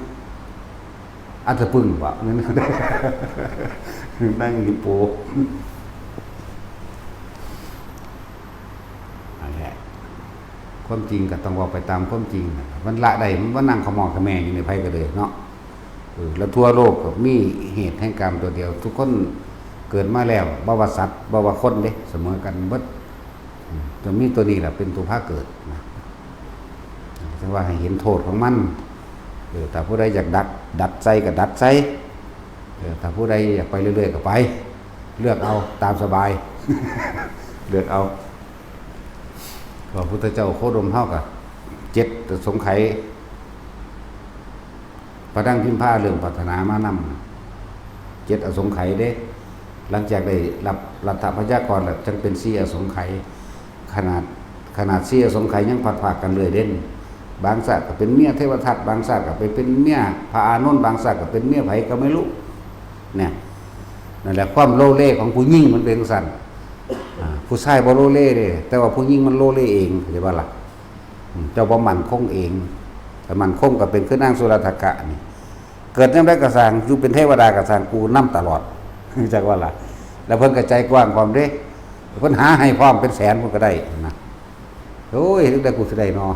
อัตตะปึงบ่ นั่งอยู่โป นั่นแหละ ความจริงก็ต้องเว้าไปตามความจริง มันละได้ มันบ่นั่งขะหมอขะแหมอยู่ในไผก็เลยเนาะ เออ แล้วทั่วโลกก็มีเหตุแห่งกรรมตัวเดียว ทุกคนเกิดมาแล้ว บ่ว่าสัตว์ บ่ว่าคนเด้ เสมอกันเบิด อืม จะมีตัวนี้แหละเป็นตัวพาเกิดนะ จั่งว่าให้เห็นโทษของมัน เออ ถ้าผู้ใดอยากดัด ดัดใส่ก็ดัดใส่ เออ ถ้าผู้ใดอยากไปเรื่อยๆก็ไป เลือกเอาตามสบาย เลือกเอา พระพุทธเจ้าโคดมเฮาก็ เจ็ดอสงไขย พระนางพิมพาเริ่มปรารถนามานำ เจ็ดอสงไขยเด้ หลังจากได้รับรัฐพยากรแล้ว จั่งเป็นสี่อสงไขย ขนาด ขนาดสี่อสงไขยยังพลัดพรากกันเรื่อยเด้ บางชาติก็เป็นเมียเทวทัต บางชาติก็ไปเป็นเมียพระอานนท์ บางชาติก็เป็นเมียไผก็ไม่รู้ เนี่ย นั่นแหละความโลเลของผู้หญิงมันเป็นจั่งซั้น อ่า ผู้ชายบ่โลเลเด้ แต่ว่าผู้หญิงมันโลเลเอง เข้าใจบ่ล่ะ อืม เจ้าบ่มั่นคงเอง แต่มั่นคงก็เป็นคือนางสุรทคะนี่ เกิดยามใดก็ซ่าง อยู่เป็นเทวดาก็ซ่าง กูนำตลอด จักว่าล่ะ แล้วเพิ่นก็ใจกว้างพร้อมเด้ เพิ่นหาให้พร้อมเป็นแสนเพิ่นก็ได้นะ โอ้ย จั่งใดกูสิได้เนาะ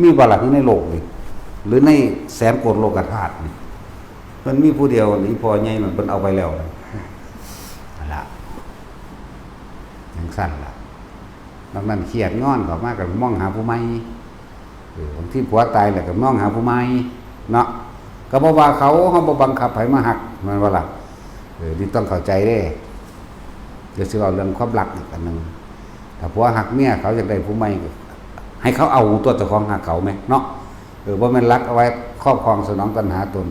มีบ่ล่ะ อยู่ในโลกนี่ หรือในแสนโกดโลกธาตุนี่ มันมีผู้เดียว อีพ่อใหญ่นั่นเพิ่นเอาไปแล้วนะ นั่นล่ะ จั่งซั้นล่ะ นอกนั้นเครียดงอนเข้ามาก็มองหาผู้ใหม่ เออ บางทีผัวตายแล้วก็มองหาผู้ใหม่เนาะ ก็บ่ว่าเขา เฮาบ่บังคับให้มาฮัก แม่นบ่ล่ะ เออ นี่ต้องเข้าใจเด้ เดี๋ยวสิเว้าเรื่องความรักอีกอันหนึ่ง ถ้าผัวฮักเมียเขาอยากได้ผู้ใหม่ก็ให้เขาเอาตัวเจ้าของฮักเขาแหมเนาะ เออ บ่แม่นลักเอาไว้ครอบครองสนองตัณหาตน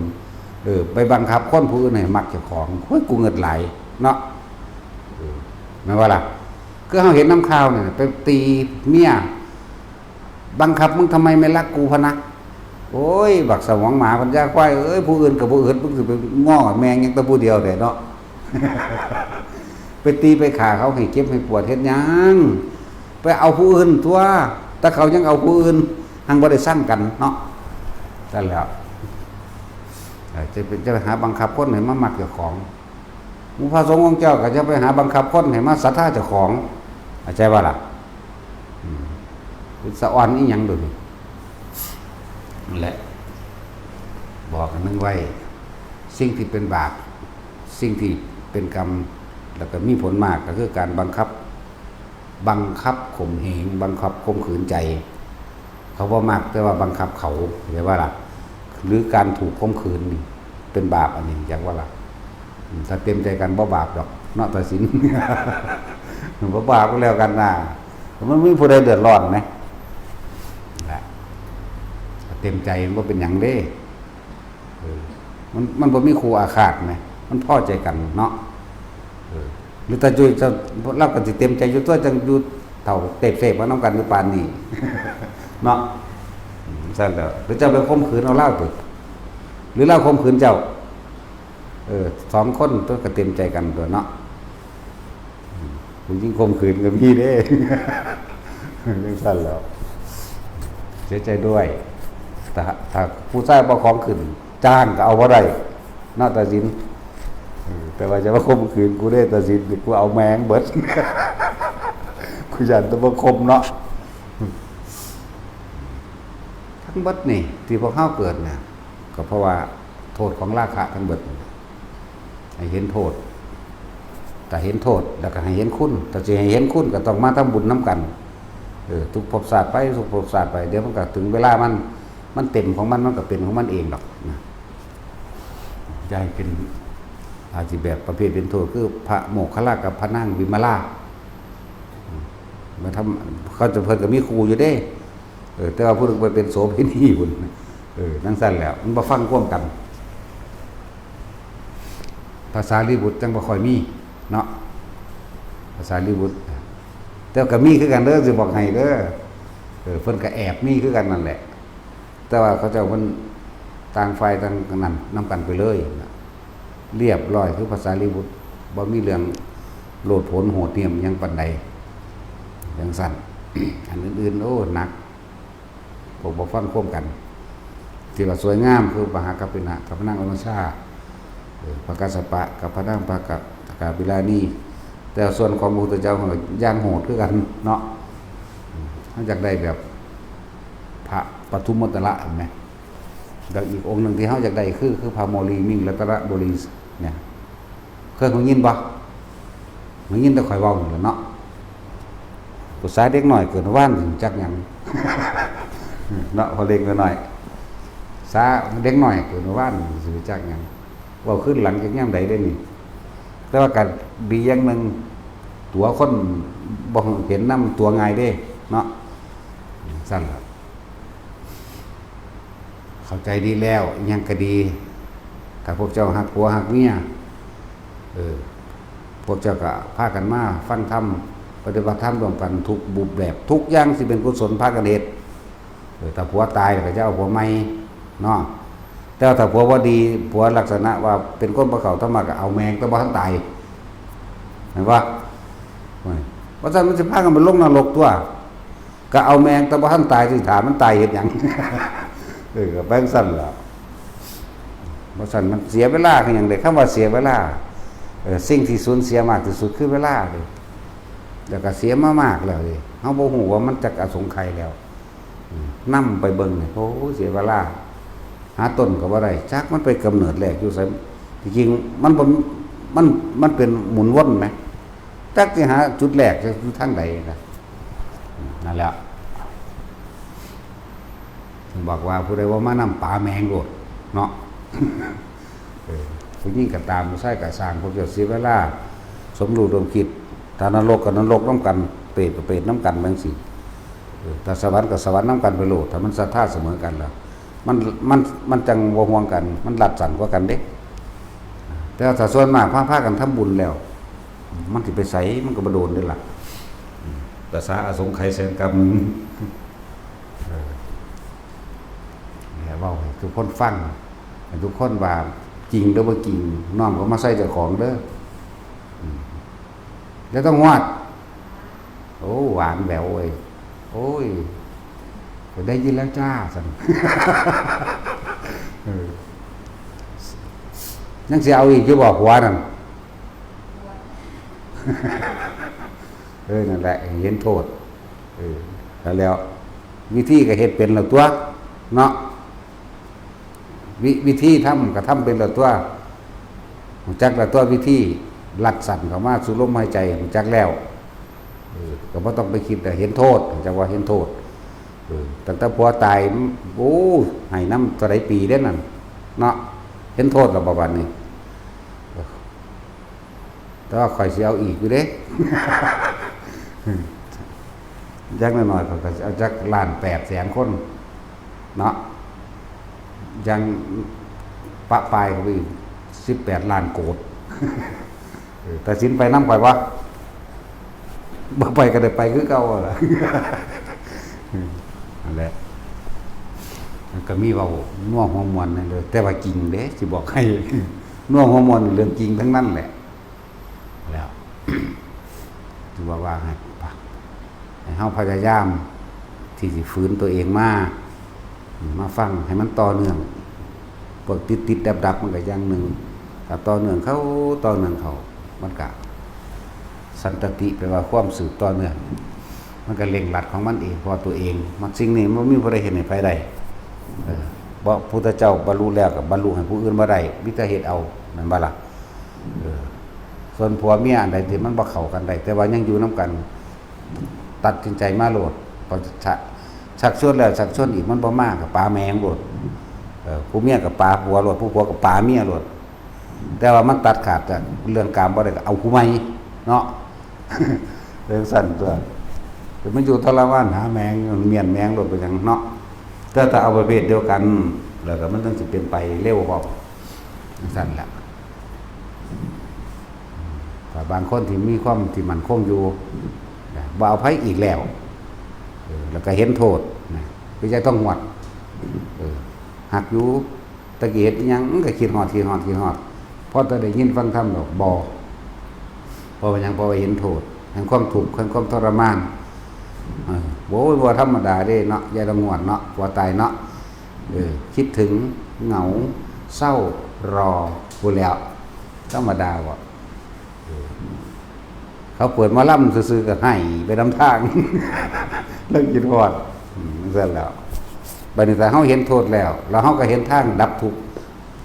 เออ ไปบังคับคนผู้อื่นให้มักเจ้าของ โอ้ย กูเงิดหลายเนาะ เออ แม่นบ่ล่ะ คือเฮาเห็นนำข่าวนี่ ไปตีเมีย บังคับมึงทำไมไม่รักกูพะนะ โอ้ย บักสมองหมาปัญญาควายเอ้ย ผู้อื่นก็บ่อึด มึงสิไปง้อแม่งหยังแต่ผู้เดียวแท้เนาะ ไปตีไปฆ่าเขาให้เจ็บให้ปวดเฮ็ดหยัง ไปเอาผู้อื่นตั๊ว แต่เขายังเอาผู้อื่น หังบ่ได้ซังกันเนาะ ซั่นแหล้ว เอ่อ จะเป็น จะไปหาบังคับคนให้มามักเจ้าของ หมู่พระสงฆ์องค์เจ้าก็จะไปหาบังคับคนให้มาศรัทธาเจ้าของ เข้าใจบ่ล่ะ อืม เป็นสะออนอีหยังโดยนี่ นั่นแหละ บอกอันหนึ่งไว้ สิ่งที่เป็นบาป สิ่งที่เป็นกรรม แล้วก็มีผลมากก็คือการบังคับ บังคับข่มเหง บังคับข่มขืนใจ เขาบ่มัก แต่ว่าบังคับเขา เข้าใจบ่ล่ะ หรือการถูกข่มขืนนี่เป็นบาปอันหนึ่ง จักว่าล่ะ อืม ถ้าเต็มใจกันบ่บาปดอก เนาะ ตัดสิน บ่บาปก็แล้วกันนะ มันมีผู้ใดเดือดร้อนไหม นั่นแหละ เต็มใจมันบ่เป็นหยังเด้ เออ มัน มันบ่มีคู่อาฆาตไหม มันพอใจกันเนาะ เออ หรือถ้าอยู่จะ เราก็สิเต็มใจอยู่ตั๊ว จั่งอยู่เฒ่าเตบเสพมานำกันอยู่ปานนี้ เนาะ อืม ซั่นแหล้ว หรือเจ้าไปข่มขืนเอาลาวติ หรือลาวข่มขืนเจ้า เออ สองคนตั๊วก็เต็มใจกันตั๊วเนาะ อืม ผู้หญิงข่มขืนก็มีเด้ จั่งซั่นแหล้ว เสียใจด้วย ถ้า ถ้าผู้ชายบ่ของขึ้น จ้างก็เอาบ่ได้ เนาะ ตัดสิน เออ แต่ว่าจะมาข่มขืนกูเด้ ตัดสิน กูเอาแม่งเบิด กูย้านแต่บ่ข่มเนาะ เบิดนี่ที่พวกเฮาเกิดเนี่ย ก็เพราะว่าโทษของราคะทั้งเบิดนี่ ให้เห็นโทษ ถ้าเห็นโทษแล้วก็ให้เห็นคุณ ถ้าสิให้เห็นคุณก็ต้องมาทำบุญนำกัน เออ ทุกภพชาติไป ทุกภพชาติไป เดี๋ยวมันก็ถึงเวลามัน มันเต็มของมัน มันก็เป็นของมันเองดอกนะ อย่าให้เป็น อาจสิแบบประเภทเป็นโทษ คือพระโมคคัลลากับพระนางวิมลา มาทำ เขาจะเพิ่นก็มีคู่อยู่เด้ เออ แต่ว่าผู้หนึ่งไปเป็นโสเภณีพุ่น เออ จั่งซั้นแหล้ว มันบ่ฟังความกัน ภาษาลีบุตรจั่งบ่ค่อยมีเนาะ ภาษาลีบุตร แต่ก็มีคือกันเด้อ สิบอกให้เด้อ เออ เพิ่นก็แอบมีคือกันนั่นแหละ แต่ว่าเขาเจ้าเพิ่นต่างฝ่ายต่างนั้นนำกันไปเลยนะ เรียบร้อยคือภาษาลีบุตร บ่มีเรื่องโลดโผนโหดเหี้ยมหยังปานใด จั่งซั้น อันอื่นๆ โอ้ หนัก พวกบ่ฟังความกัน ที่ว่าสวยงามคือมหากัปปินะกับพระนางอนุชา เออ พระกัสสปะกับพระนางพระกะ กาปิลานี แต่ส่วนของพระพุทธเจ้าของอย่างโหดคือกันเนาะ อืม เฮาอยากได้แบบพระปทุมมตระเห็นไหม แล้วอีกองค์หนึ่งที่เฮาอยากได้คือ คือพระโมลีมิงรัตนบุรีเนี่ย เคยได้ยินบ่ ได้ยินแต่ข่อยเว้านี่แหละเนาะ ภาษาเด็กน้อยเกิดว่านถึงจักหยัง เนาะ พอเด็กน้อย สา เด็กน้อยเกิดว่านสิรู้จักหยัง เว้าขึ้นหลังจากยามใดได้นี่ แต่ว่าก็ดีอย่างหนึ่ง ตั๋วคนบ่เห็นนำตั๋วง่ายเด้เนาะ ซั่นล่ะ เข้าใจดีแล้ว อิหยังก็ดี ถ้าพวกเจ้าฮักผัวฮักเมีย เออ พวกเจ้าก็พากันมาฟังธรรม ปฏิบัติธรรมร่วมกันทุกรูปแบบ ทุกอย่างสิเป็นกุศลพากันเฮ็ด เออ ถ้าผัวตายแล้วก็จะเอาผัวใหม่เนาะ แต่ว่าถ้าผัวบ่ดี ผัวลักษณะว่าเป็นคนบ่เข้าธรรมะก็เอาแม่งแต่บ่ทันตาย เห็นบ่ โอ้ย ว่าซั่นมันสิพากันไปลงนรกตั๊ว ก็เอาแม่งแต่บ่ทันตายสิ ถ้ามันตายเฮ็ดหยัง เออ ก็ไปจั่งซั่นแหละ บ่ซั่นมันเสียเวลาคือหยังเด้ คำว่าเสียเวลา เออ สิ่งที่สูญเสียมากที่สุดคือเวลาเด้ แล้วก็เสียมามากแล้วเด้ เฮาบ่ฮู้ว่ามันจักอสงไขยแล้ว อืม นำไปเบิ่งนี่ โอ้ เสียเวลา หาต้นก็บ่ได้ จักมันไปกำเนิดแรกอยู่ไส ที่จริงมันบ่ มัน มันเป็นหมุนวนแหม จักสิหาจุดแรกอยู่ทางใดนะ อืม นั่นแหละ บอกว่าผู้ใดว่ามานำป๋าแม่งโลดเนาะ เออ ผู้หญิงก็ตาม ผู้ชายก็ซ่าง พวกเจ้าเสียเวลา สมรู้ร่วมคิด ถ้านรกก็นรกนำกัน เปรตก็เปรตนำกันจั่งซี้ เออ ถ้าสวรรค์ก็สวรรค์นำกันไปโลด ถ้ามันศรัทธาเสมอกันแล้ว มัน มัน มันจั่งบ่ห่วงกัน มันรัดสั้นกว่ากันเด้ แต่ว่าถ้าส่วนมากพา พากันทำบุญแล้ว มันสิไปไส มันก็บ่โดนเด้ล่ะ อืม ภาษาอสงไขยแสนกำ เออ เนี่ย เว้าให้ทุกคนฟัง ให้ทุกคนว่าจริงหรือบ่จริง น้อมเข้ามาใส่เจ้าของเด้อ อืม แล้วต้องฮอด โอ้ หวานแหววเว้ย โอ้ย ก็ได้ยินแล้วจ้า ซั่น เออ ยังสิเอาอีกอยู่บ่ ผัวนั่น เออ นั่นแหละ เห็นโทษ เออ แล้ว วิธีก็เฮ็ดเป็นแล้วตั๊ว เนาะ วิ วิธีทำก็ทำเป็นแล้วตั๊ว รู้จักแล้วตั๊ววิธี รัดสั้นเข้ามาสู่ลมหายใจ รู้จักแล้ว เออ ก็บ่ต้องไปคิด แต่เห็นโทษ จักว่าเห็นโทษ เออ ตั้งแต่ผัวตาย โอ้ ให้นำเท่าใดปีเด้นั่น เนาะ เห็นโทษแล้วบ่บัดนี้ แต่ว่าข้อยสิเอาอีกอยู่เด้ อย่างน้อยๆ ข้อยก็สิเอาจักล้านแปดแสนคน เนาะ ยังปะปายเข้าไปอีก สิบแปดล้านโกด เออ ตัดสินไปนำข้อยบ่ บ่ไปก็ได้ไปคือเก่าล่ะ นั่นแหละ มันก็มีเว้านัวหัวม่วนนั่นเลย แต่ว่าจริงเด้ สิบอกให้ นัวหัวม่วนเรื่องจริงทั้งนั้นแหละ แล้ว ถือว่าว่าให้ ให้เฮาพยายามที่สิฝืนตัวเองมา มาฟังให้มันต่อเนื่อง พวกติดๆ ดับๆ มันก็อย่างหนึ่ง ถ้าต่อเนื่องเข้า ต่อเนื่องเข้า มันก็ สันตติแปลว่าความสืบต่อเนื่อง มันก็เร่งรัดของมันเอง เพราะตัวเอง มันสิ่งนี้มันบ่มีผู้ใดเฮ็ดให้ไผได้ เออ เพราะพุทธเจ้าบรรลุแล้วก็บรรลุให้ผู้อื่นบ่ได้ มีแต่เฮ็ดเอา แม่นบ่ล่ะ? เออ ส่วนผัวเมียอันใดที่มันบ่เข้ากันได้ แต่ว่ายังอยู่นำกัน ตัดสินใจมาโลด พอชัก ชักชวนแล้วชักชวนอีก มันบ่มาก็ป๋าแม่งโลด เออ ผู้เมียก็ป๋าผัวโลด ผู้ผัวก็ป๋าเมียโลด แต่ว่ามันตัดขาดจากเรื่องกามบ่ได้ก็เอาผู้ใหม่เนาะ เรื่องสั้นตัว แต่มันอยู่ทรมานหาแม่ง เมียนแม่งโลดไปจั่งเนาะ แต่ถ้าเอาประเภทเดียวกัน แล้วก็มันต้องสิเป็นไปเร็วพร้อม จั่งซั่นแหละ แต่บางคนที่มีความที่มั่นคงอยู่ นะ บ่เอาไผอีกแล้ว เออ แล้วก็เห็นโทษ นะ คือจั่งทองหวด เออ ฮักอยู่ ตะกี้เฮ็ดอิหยัง มันก็คิดฮอด คิดฮอด คิดฮอด พอแต่ได้ยินฟังธรรมดอก บ่ เพราะว่าหยัง เพราะว่าเห็นโทษ แห่งความทุกข์ แห่งความทรมาน เออ โอ้ย บ่ธรรมดาเด้เนาะ ยายทองหวดเนาะ ผัวตายเนาะ เออ คิดถึง เหงา เศร้า รอ พู้นแหล้ว ธรรมดาบ่ เออ เขาเปิดหมอลำซื่อๆก็ไห้ไปนำทาง แล้วคิดฮอด อืม จั่งซั่นแหล้ว บัดนี้ถ้าเฮาเห็นโทษแล้ว แล้วเฮาก็เห็นทางดับทุกข์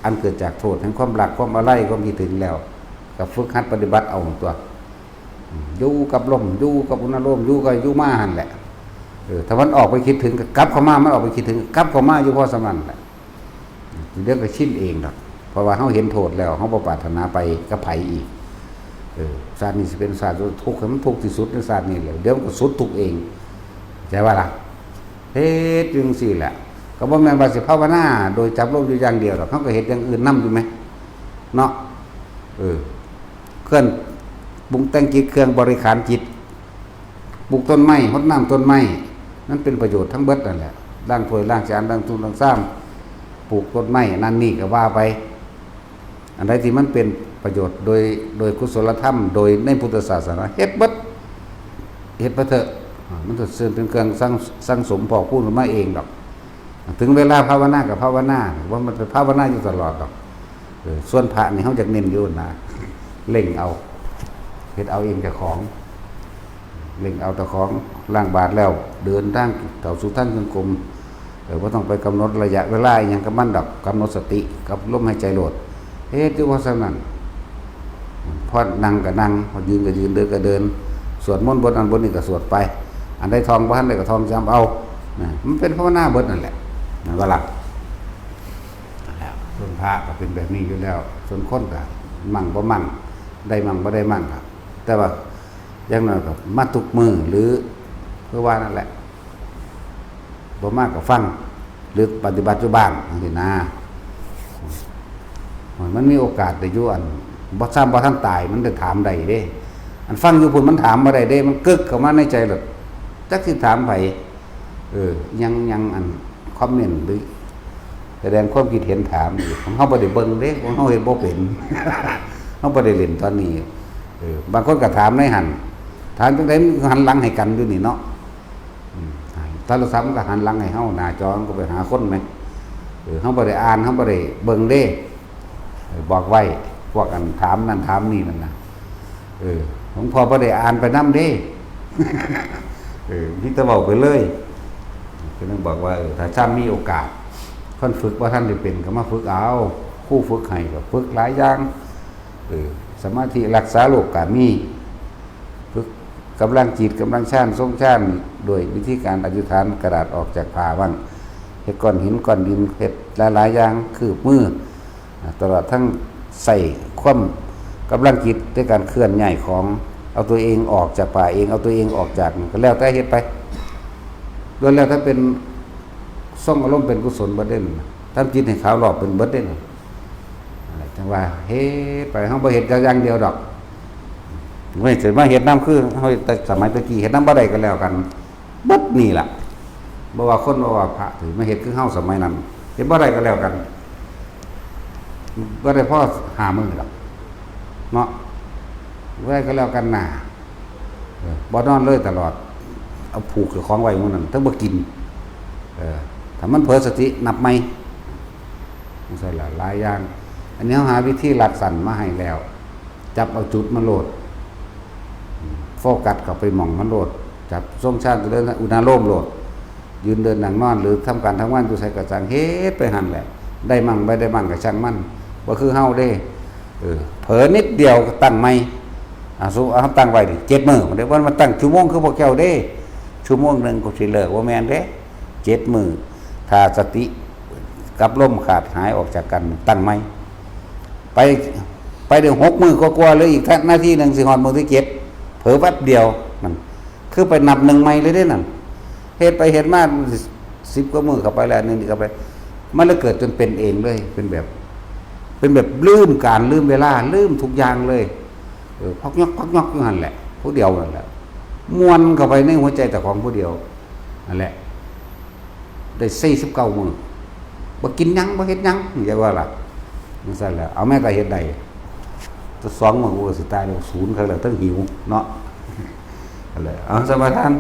อันเกิดจากโทษแห่งความรัก ความอาลัย ความคิดถึงแล้ว ก็ฝึกหัดปฏิบัติเอาตั๊ว อืม อยู่กับลม อยู่กับอุณาโลม อยู่กับ อยู่มาหั่นแหละ เออ ถ้ามันออกไปคิดถึงก็กลับเข้ามา มันออกไปคิดถึงก็กลับเข้ามาอยู่พอส่ำนั้นแหละ เดี๋ยวก็ชินเองดอก เพราะว่าเฮาเห็นโทษแล้ว เฮาบ่ปรารถนาไปกับไผอีก เออ ชาตินี้สิเป็นชาติทุกข์ ให้มันทุกข์ที่สุดในชาตินี้แหละ เดี๋ยวมันก็สุดทุกข์เอง ใช่ปะล่ะ? เฮ็ดอยู่จั่งซี้แหละ ก็บ่แม่นว่าสิภาวนาโดยจับลมอยู่อย่างเดียวดอก เฮาก็เฮ็ดอย่างอื่นนำอยู่แหม เนาะ เออ เครื่องปรุงแต่งจิต เครื่องบริหารจิต ปลูกต้นไม้ รดน้ำต้นไม้ มันเป็นประโยชน์ทั้งเบิดนั่นแหละ ล้างถ้วย ล้างจาน ล้างถ้วย ล้างชาม ปลูกต้นไม้ นั่นนี่ก็ว่าไป อันใดที่มันเป็นประโยชน์โดย โดยกุศลธรรม โดยในพุทธศาสนา เฮ็ดเบิด เฮ็ดไปเถอะ อ่า มันจะเป็นเครื่องสั่ง สั่งสมพอกพูนขึ้นมาเองดอก ถึงเวลาภาวนาก็ภาวนา ว่ามันไปภาวนาอยู่ตลอดดอก เออ ส่วนพระนี่เฮาอยากเน้นอยู่นะ เร่งเอา เฮ็ดเอาเองเจ้าของ เร่งเอาเจ้าของ ล้างบาตรแล้ว เดินทางเข้าสู่ทางจงกรม เออ บ่ต้องไปกำหนดระยะเวลาอิหยังกับมันดอก กำหนดสติกับลมหายใจโลด เฮ็ดอยู่ว่าซั่นนั่น พอนั่งก็นั่ง พอยืนก็ยืน เดินก็เดิน สวดมนต์บทนั้นบทนี้ก็สวดไป อันใดท่องบ่ทันได้ก็ท่องจำเอา นะ มันเป็นภาวนาเบิดนั่นแหละ นั่นว่าล่ะ นั่นแหละ ส่วนพระก็เป็นแบบนี้อยู่แล้ว ส่วนคนก็มั่งบ่มั่ง ได้มั่งบ่ได้มั่งครับ แต่ว่าอย่างน้อยก็มาทุกมื้อ หรือ คือว่านั่นแหละ บ่มาก็ฟัง หรือปฏิบัติอยู่บ้านจั่งซี้นะ มันมีโอกาสได้อยู่อัน บ่ ซ้ำบ่ทันตาย มันได้ถามได้เด้ อันฟังอยู่พุ้นมันถามบ่ได้เด้ มันกึกเข้ามาในใจโลด จักสิถามไผ เออ ยัง ยังอันคอมเมนต์หรือแสดงความคิดเห็นถามอยู่ ของเฮาบ่ได้เบิ่งเด้ ของเฮาเฮ็ดบ่เป็น เฮาบ่ได้เล่นตอนนี้ เออ บางคนก็ถามในหั่น ถามจั่งใดมันหันหลังให้กันอยู่นี่เนาะ อืม โทรศัพท์มันก็หันหลังให้เฮา หน้าจอมันก็ไปหาคนแหม เออ เฮาบ่ได้อ่าน เฮาบ่ได้เบิ่งเด้ เออ บอกไว้ พวกอันถามนั่นถามนี่นั่นน่ะ เออ หลวงพ่อบ่ได้อ่านไปนำเด้ เออ มีแต่เว้าไปเลย ก็ต้องบอกว่า เออ ถ้าซ้ำมีโอกาส คนฝึกบ่ทันได้เป็นก็มาฝึกเอา ครูฝึกให้ก็ฝึกหลายอย่าง เออ สมาธิรักษาโรคก็มี ฝึกกำลังจิต กำลังฌาน ทรงฌาน ด้วยวิธีการอธิษฐานกระดาษออกจากผ้าบ้าง เฮ็ดก้อนหินก้อนดิน เฮ็ดหลายๆอย่าง คืบมือ อ่า ตลอดทั้งใช้ความกำลังจิตในการเคลื่อนย้ายของ เอาตัวเองออกจากผ้าเอง เอาตัวเองออกจาก ก็แล้วแต่เฮ็ดไป ล้วนแล้วแต่เป็นทรงอารมณ์เป็นกุศลเบิดเด้ ทำจิตให้ขาวรอบเป็นเบิดเด้ นั่นแหละ จั่งว่าเฮ็ดไป เฮาบ่เฮ็ดอย่างเดียวดอก เว้ย สิมาเฮ็ดนำคือเฮาเฮ็ดแต่สมัยตะกี้ เฮ็ดนำบ่ได้ก็แล้วกัน เบิดนี่ล่ะ บ่ว่าคน บ่ว่าพระ สิมาเฮ็ดคือเฮาสมัยนั้น เฮ็ดบ่ได้ก็แล้วกัน บ่ได้พอห้ามื้อดอก เนาะ บ่ได้ก็แล้วกันน่า เออ บ่นอนเลยตลอด เอาผูกเจ้าของไว้มื้อนั้น ทั้งบ่กิน เออ ถ้ามันเผลอสตินับใหม่ จั่งซี้ล่ะ หลายอย่าง อันนี้เฮาหาวิธีลัดสั้นมาให้แล้ว จับเอาจุดมันโลด โฟกัสเข้าไปหม่องมันโลด จับทรงฌาน เจริญอุณาโลมโลด ยืนเดินนั่งนอน หรือทำการทำงานอยู่ไสก็ช่าง เฮ็ดไปหั่นแหละ ได้มั่งบ่ได้มั่งก็ช่างมัน บ่คือเฮาเด้ เออ เผลอนิดเดียวก็ตั้งใหม่ อ่ะ สมมุติเอาตั้งไว้นี่ เจ็ดมื้อ บ่ได้ว่ามาตั้งชั่วโมงคือพวกเจ้าเด้ ชั่วโมงหนึ่งก็สิเลิก บ่แม่นเด้ เจ็ดมื้อ ถ้าสติกับลมขาดหายออกจากกัน ตั้งใหม่ ไป ไปได้หกมื้อกว่าๆ เหลืออีกนาทีหนึ่งสิฮอดมื้อที่เจ็ด เผลอแป๊บเดียว นั่น คือไปนับหนึ่งใหม่เลยเด้นั่น เฮ็ดไปเฮ็ดมา สิบกว่ามื้อเข้าไปแล้ว อันนี้เข้าไป มันเลยเกิดจนเป็นเองเลย เป็นแบบ เป็นแบบลืมการลืมเวลา ลืมทุกอย่างเลย เออ พอกยอก พอกยอกอยู่หั่นแหละ ผู้เดียวนั่นแหละ ม่วนเข้าไปในหัวใจเจ้าของผู้เดียว นั่นแหละ ได้สี่สิบเก้ามื้อ บ่กินหยัง บ่เฮ็ดหยัง อย่าว่าล่ะ จั่งซั้นแหละ เอาแม้แต่เฮ็ดได้ แต่สองมื้อกูก็สิตายแล้ว ศูนย์คักแล้ว ทั้งหิวเนาะ นั่นแหละ เอา สมาทาน